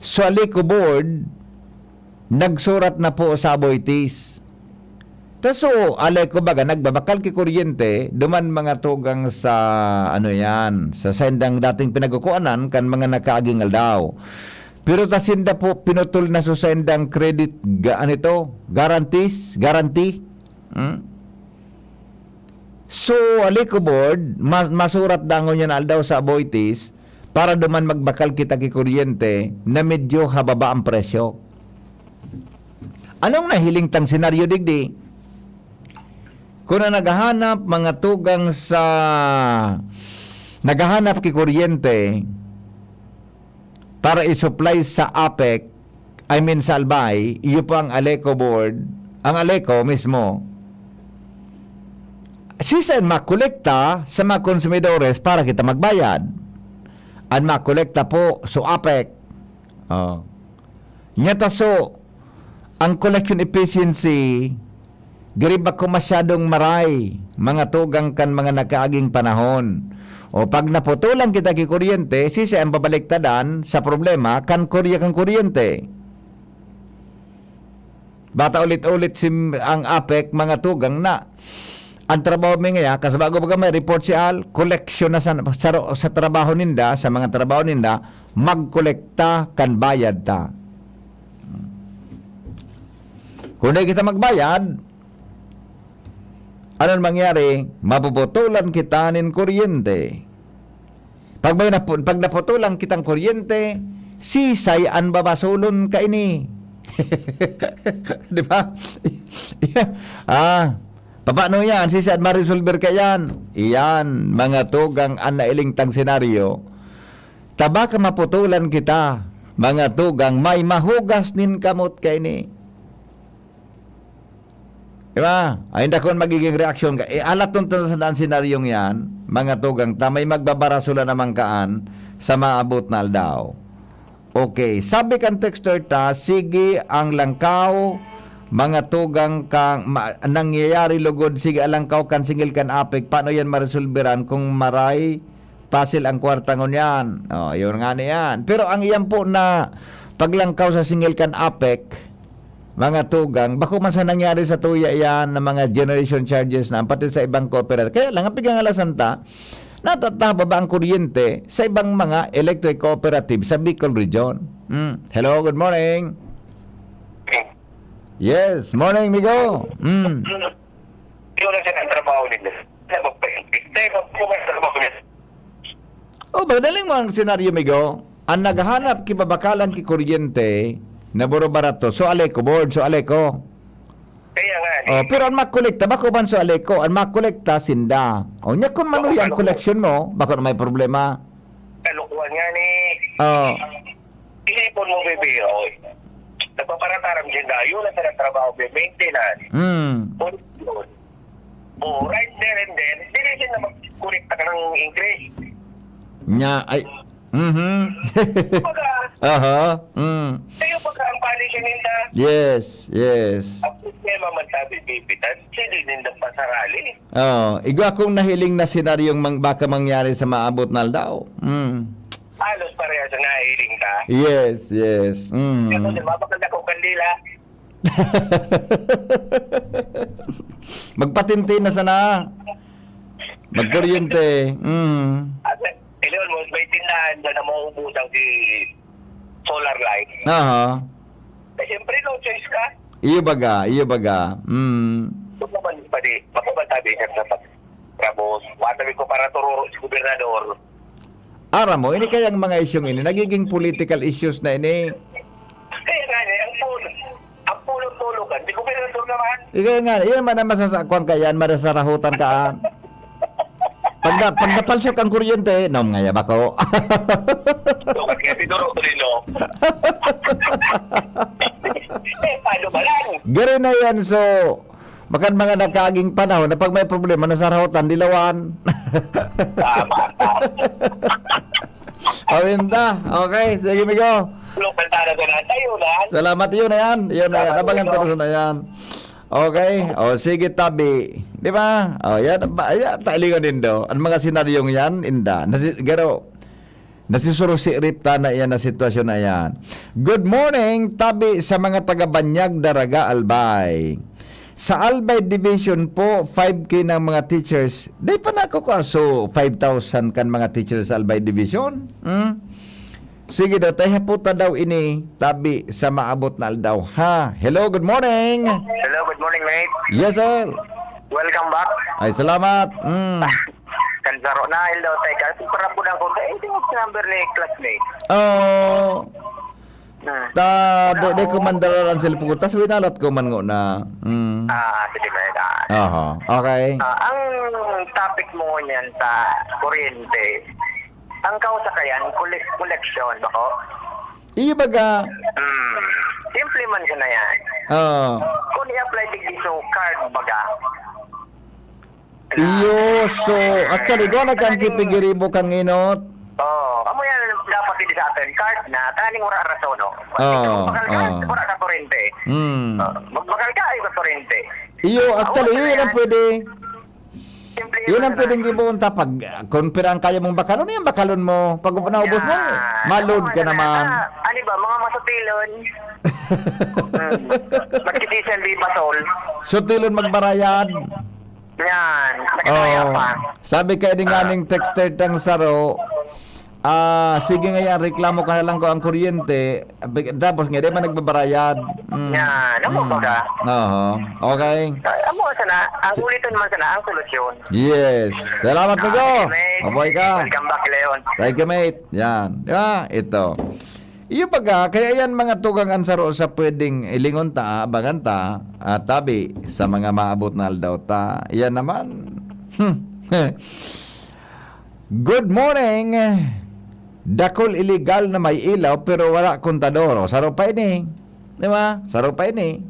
so Aleco Board, nagsurat na po sa Aboitiz. Ta so, Aleco baga, nagbabakal ki kuryente, duman mga tugang sa, ano yan, sa sendang dating pinagkukuanan kan mga nakaaging aldaw. Pero ta sinda po, pinutol na so sendang credit, ga-, ano ito? Guarantees? Guarantee? Hmm? So, Aleco Board, ma-, masurat dangon yan aldaw sa Aboitiz, para duman magbakal kita ki kuryente na medyo hababa ang presyo. Anong nahiling tang senaryo digdi? Kung na naghahanap mga tugang sa, naghahanap ki kuryente para i-supply sa APEC, I mean sa Albay, iyo po ang Aleco Board, ang Aleco mismo, siisay an makolekta sa mga konsumidores para kita magbayad? An makolekta po, so APEC. Oh. Nyata so, ang collection efficiency, giri bako masyadong maray, mga tugang kan mga nakaaging panahon. O pag naputulan kita ki kuryente, siisay an babaliktadan sa problema kan kurya kan kuryente? Bata ulit-ulit si, ang APEC, mga tugang na. Ang trabaho mi ngaya, kasabago baga may report si Al, koleksyon na sa, sa, sa trabaho ninda, sa mga trabaho ninda, magkolekta kan bayad ta. Kung di kita magbayad, ano mangyari? Mapuputulan kita nin kuryente. Pag may napu-, pag naputulan kitang kuryente, sisay an babasolon kaini? Di ba? Ah, papaano yan? Sisay an maresolver kaiyan? Iyan, mga tugang, an nailingtang senaryo. Ta baka maputulan kita, mga tugang, may mahugas nin kamot kaini. Di ba? Ay, inda kun magiging reaksyon ka. Eh, alaton ta sa daan senaryong yan, mga tugang ta, may magbabarasola naman kaan sa maabot na aldaw. Okay, sabi kan texter ta, sige ang langkaw, mga tugang kang ma-, nangyayari lugod, sige ang langkaw kan singil kan APEC, paano yan maresolberan kung maray pasil ang kwarta ngunyan? Oh, yun nga na yan. Pero ang iyan po na paglangkaw sa singil kan APEC, mga tugang, bako man sa nangyari sa tuya iyan na mga generation charges na, pati sa ibang cooperative. Kaya lang, ang pigangalasan ta, natatababa ang kuryente sa ibang mga electric cooperative sa Bicol Region. Mm. Hello, good morning. Yes, morning, Migo. Mm. Yun ang sinatrabaho nila. Nagpapahintay, magpapahintay, magpapahintay. Oh, madaling mo ang senaryo, Migo. Ang naghahanap kibabakalan ki kuryente, na buro barato. So, Aleco board, so Aleco. Kaya nga, eh. Oh, pero ang makolekta, bako man so Aleco, ang makolekta, sinda. O, nya kung manuya ang koleksyon mo, bako na may problema. Kalukuhan nga ni. Oh. Isipon mo, bebe, oh. Nagpaparataram dyan na, yun ang trabaho, be, maintenance. Hmm. Pundasyon. Oh, right there and then, dili din na mag-correct ka ng increase. Nya, ay, mhm. Kumbaga, Aha, mm. Sa'yo pagka ang policy ninda. Yes, yes. Ang problema man sabi, bibitan, sila din nagpasarali. Oh, igwa kong nahiling na senaryong mang-, baka mangyari sa maabot na aldaw. Mm. Halos parehas ang nahiling ka. Yes, yes. Mm. Ako din, mapakanda ko kandila. Magpatente na sana. Magkuryente. Mm. At, eh, almost may tindahan dyan na mauubusan si solar light. Aha. Eh, siyempre, no choice ka. Iyo baga, iyo baga. Mm. Ito naman, pwede, baka ba sabi niya sa pag-, tapos, watabi ko para tururo si gobernador. Aram mo, ini kayang mga isyung ini, nagiging political issues na ini. Kaya nga niya, ang pulo, ang pulo-pulo ka, di gobernador naman. Ika nga, iyan man ang masasakwan ka yan, marasarahutan ka, ah. Pag na-, pag napalsok ang kuryente, nom nga yaba ko. Sukat nga si Doro Torino. Eh, paano ba lang? Gari na yan, so, Makan mga nagkaaging panahon na pag may problema, nasarahotan, dilawan. Tama, tama. Awin ta. Okay, sige, migo. Lokal tayo na tayo na. Salamat, yun na yan. Yun na yan. Salamat, Abangan yun. Tayo na yan. Okay. O, sige, tabi. Di ba? O, yan. Ba, yan. Tailingan din daw. Ang mga senaryong yan, inda. Nasi, garo. Nasisurusi rip ta na iyan na sitwasyon na iyan. Good morning, tabi sa mga taga Banyag, Daraga, Albay. Sa Albay Division po, five K ng mga teachers. Di pa na ako kaso five thousand kan mga teachers sa Albay Division. Hmm? Sige daw, tayo haputa daw ini, tabi sa maabot na aldaw. Ha? Hello, good morning. Hello, good morning, mate. Yes, sir. Welcome back. Ay, salamat. Mm. Kan saro na, hello, teka. Para po lang ko, eh, ito yung number ni classmate. Oh. Hmm. Ta, di, di ko man dalaran cellphone ko. Tas winalat ko man ngona. Mm. Ah, sige, mate. Ah. Aha. Okay. Ah, ang topic mo niyan sa kuryente, ang kausa kayan, kolek-, koleksyon, bako? Iyo baga. Hmm. Simple man siya na yan. Oo. Kung i-apply digdi sa card, baga. Iyo, so, actually, igwa na kan kipigiribo kang inot. Oo. Amo yan, dapat hindi sa atin. Card na, taning wala rason, no? Oo, Ito, bakal ka, oo. Wala ka kurente. Hmm. Oo. Magbakal ka, ay ka kurente. Iyo, Amo actually, na iyo yan yan. Pwede. Simple Yun lang ang na. Pwedeng gibohon ta. Pag, ah, kung pira ang kaya mong bakalon, yan bakalon mo. Pag naubos mo, Yan. ma-load Ano ka man naman. Sana, ano ba, mga masutilon? Hmm. Magkitisan di basol. Sutilon magbarayad. Yan. Nakakaya Oh. Pa. Sabi kay di nga Ah. ning texter tang saro, ah, sige nga yan, reklamo ka na lang ko ang kuryente. Abi-, tapos nga, di man nagbabarayad. Mm. Yan, ano Mm. ba ka? Oo. Okay. Ah, amo sana, ang ulitin man sana, ang solusyon. Yes. Salamat, Ah, Migo. Sige, mate. Mabuhay ka. Welcome back, Leon. Thank you, mate. Yan. Di ba? Ito. Iyo pagka, kaya yan mga tugang ansaro sa pwedeng ilingon ta, abangan ta, at tabi sa mga maabot na aldaw ta. Yan naman. Hmm. Good morning. Dakul illegal na may ilaw pero wala kontador. O, saro pa ini. Di ba? Saro pa ini.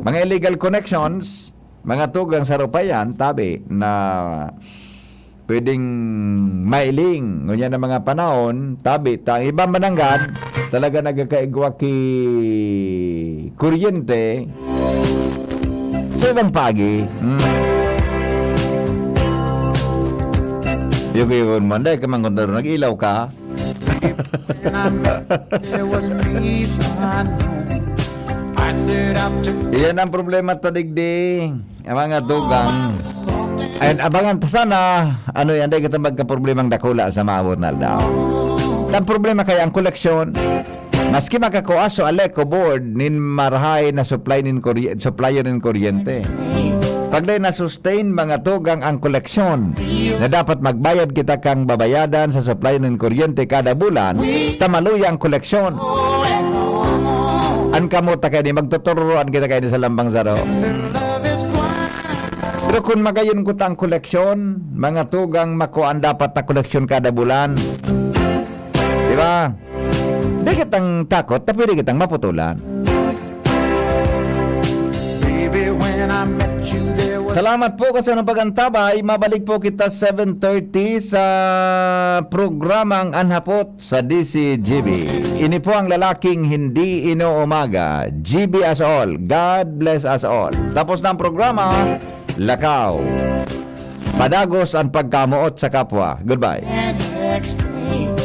Mga illegal connections, mga tugang saro pa yan, tabi, na pwedeng mailing. Ngunyan ang mga panahon, tabi, ta, ang ibang mananggad, talaga nagkakaigwa ki kuryente. Sa ibang pagi. Hmm. Yugo-yugon mo, anday ka man kung taro, nag-ilaw ka. Iyan ang problema ta digdi, ang mga dugang. Ayan, abangan ta sana, ano yan, dahil kita magkaproblemang dakula sa maabot na aldaw. Ang problema kaya ang koleksyon, maski makakua so Aleco board nin marahay na supply nin kurye-, supplier nin kuryente. Pag dahil na-sustain, mga tugang, ang koleksyon na dapat magbayad kita kang babayadan sa supply nin kuryente kada bulan, tamaluya ang koleksyon. An kamo ta kaini, magtuturuan kita kaini sa lambang saro. Pero kung magayon ko ta ang koleksyon, mga tugang, makuha ang dapat na koleksyon kada bulan. Di ba? Di kitang takot, ta pwede kitang maputulan. Baby, when I met you, there was Salamat po kasi ng pag-antabay. Mabalik po kita seven thirty sa programang Anhapot sa D C G B. Ini po ang lalaking hindi inuumaga. G B us all. God bless us all. Tapos na ang programa. Lakaw. Padagos ang pagkamoot sa kapwa. Goodbye. Can't explain.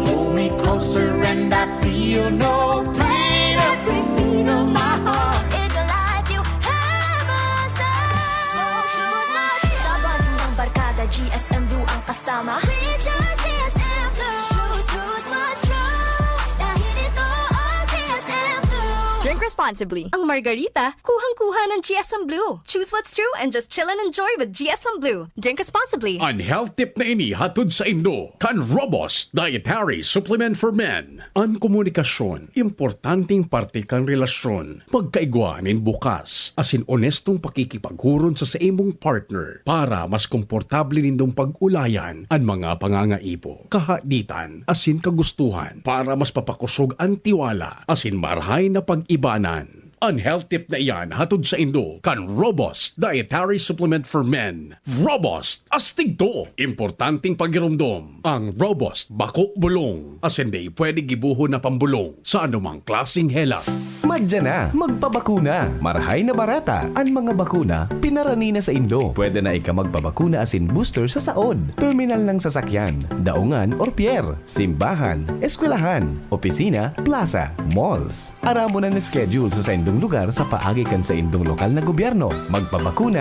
Hold me closer and I feel no pain. Every beat of my heart. In your life, you have a sign. So choose my Sa banda ng barkada, G S M Blue ang kasama. We choose G S M Blue. Choose, choose my strong. Dahil ito ang G S M Blue. Drink responsibly. Ang Margarita, kuhang-kuha ng G S M Blue. Choose what's true and just chill and enjoy with G S M Blue. Drink responsibly. An health tip na ini hatod saindo kan Robust Dietary Supplement for Men. An komunikasyon, importanteng parte kan relasyon. Pagkaigwa nin bukas asin onestong pakikipaghuron sa saimong partner para mas komportable nindong pag-ulayan an mga pangangaipo, kahaditan asin kagustuhan para mas papakosog an tiwala asin marahay na pag-ibanan. An health tip na iyan hatod saindo kan Robust Dietary Supplement for Men. Robust, astig to! Importanteng pagiromdom, ang Robust bako bulong, asin dai pwede gibohon na pambolong sa anumang klaseng helat. Madya na, magpabakuna! Marahay na bareta an mga bakuna, pinarani na saindo. Pwede na ika magpabakuna asin booster sa saod, terminal ng sasakyan, daungan or pier, simbahan, eskwelahan, opisina, plaza, malls. Aramon an schedule sa saindong lugar sa paagi kan saindong lokal na gobyerno. Magpabakuna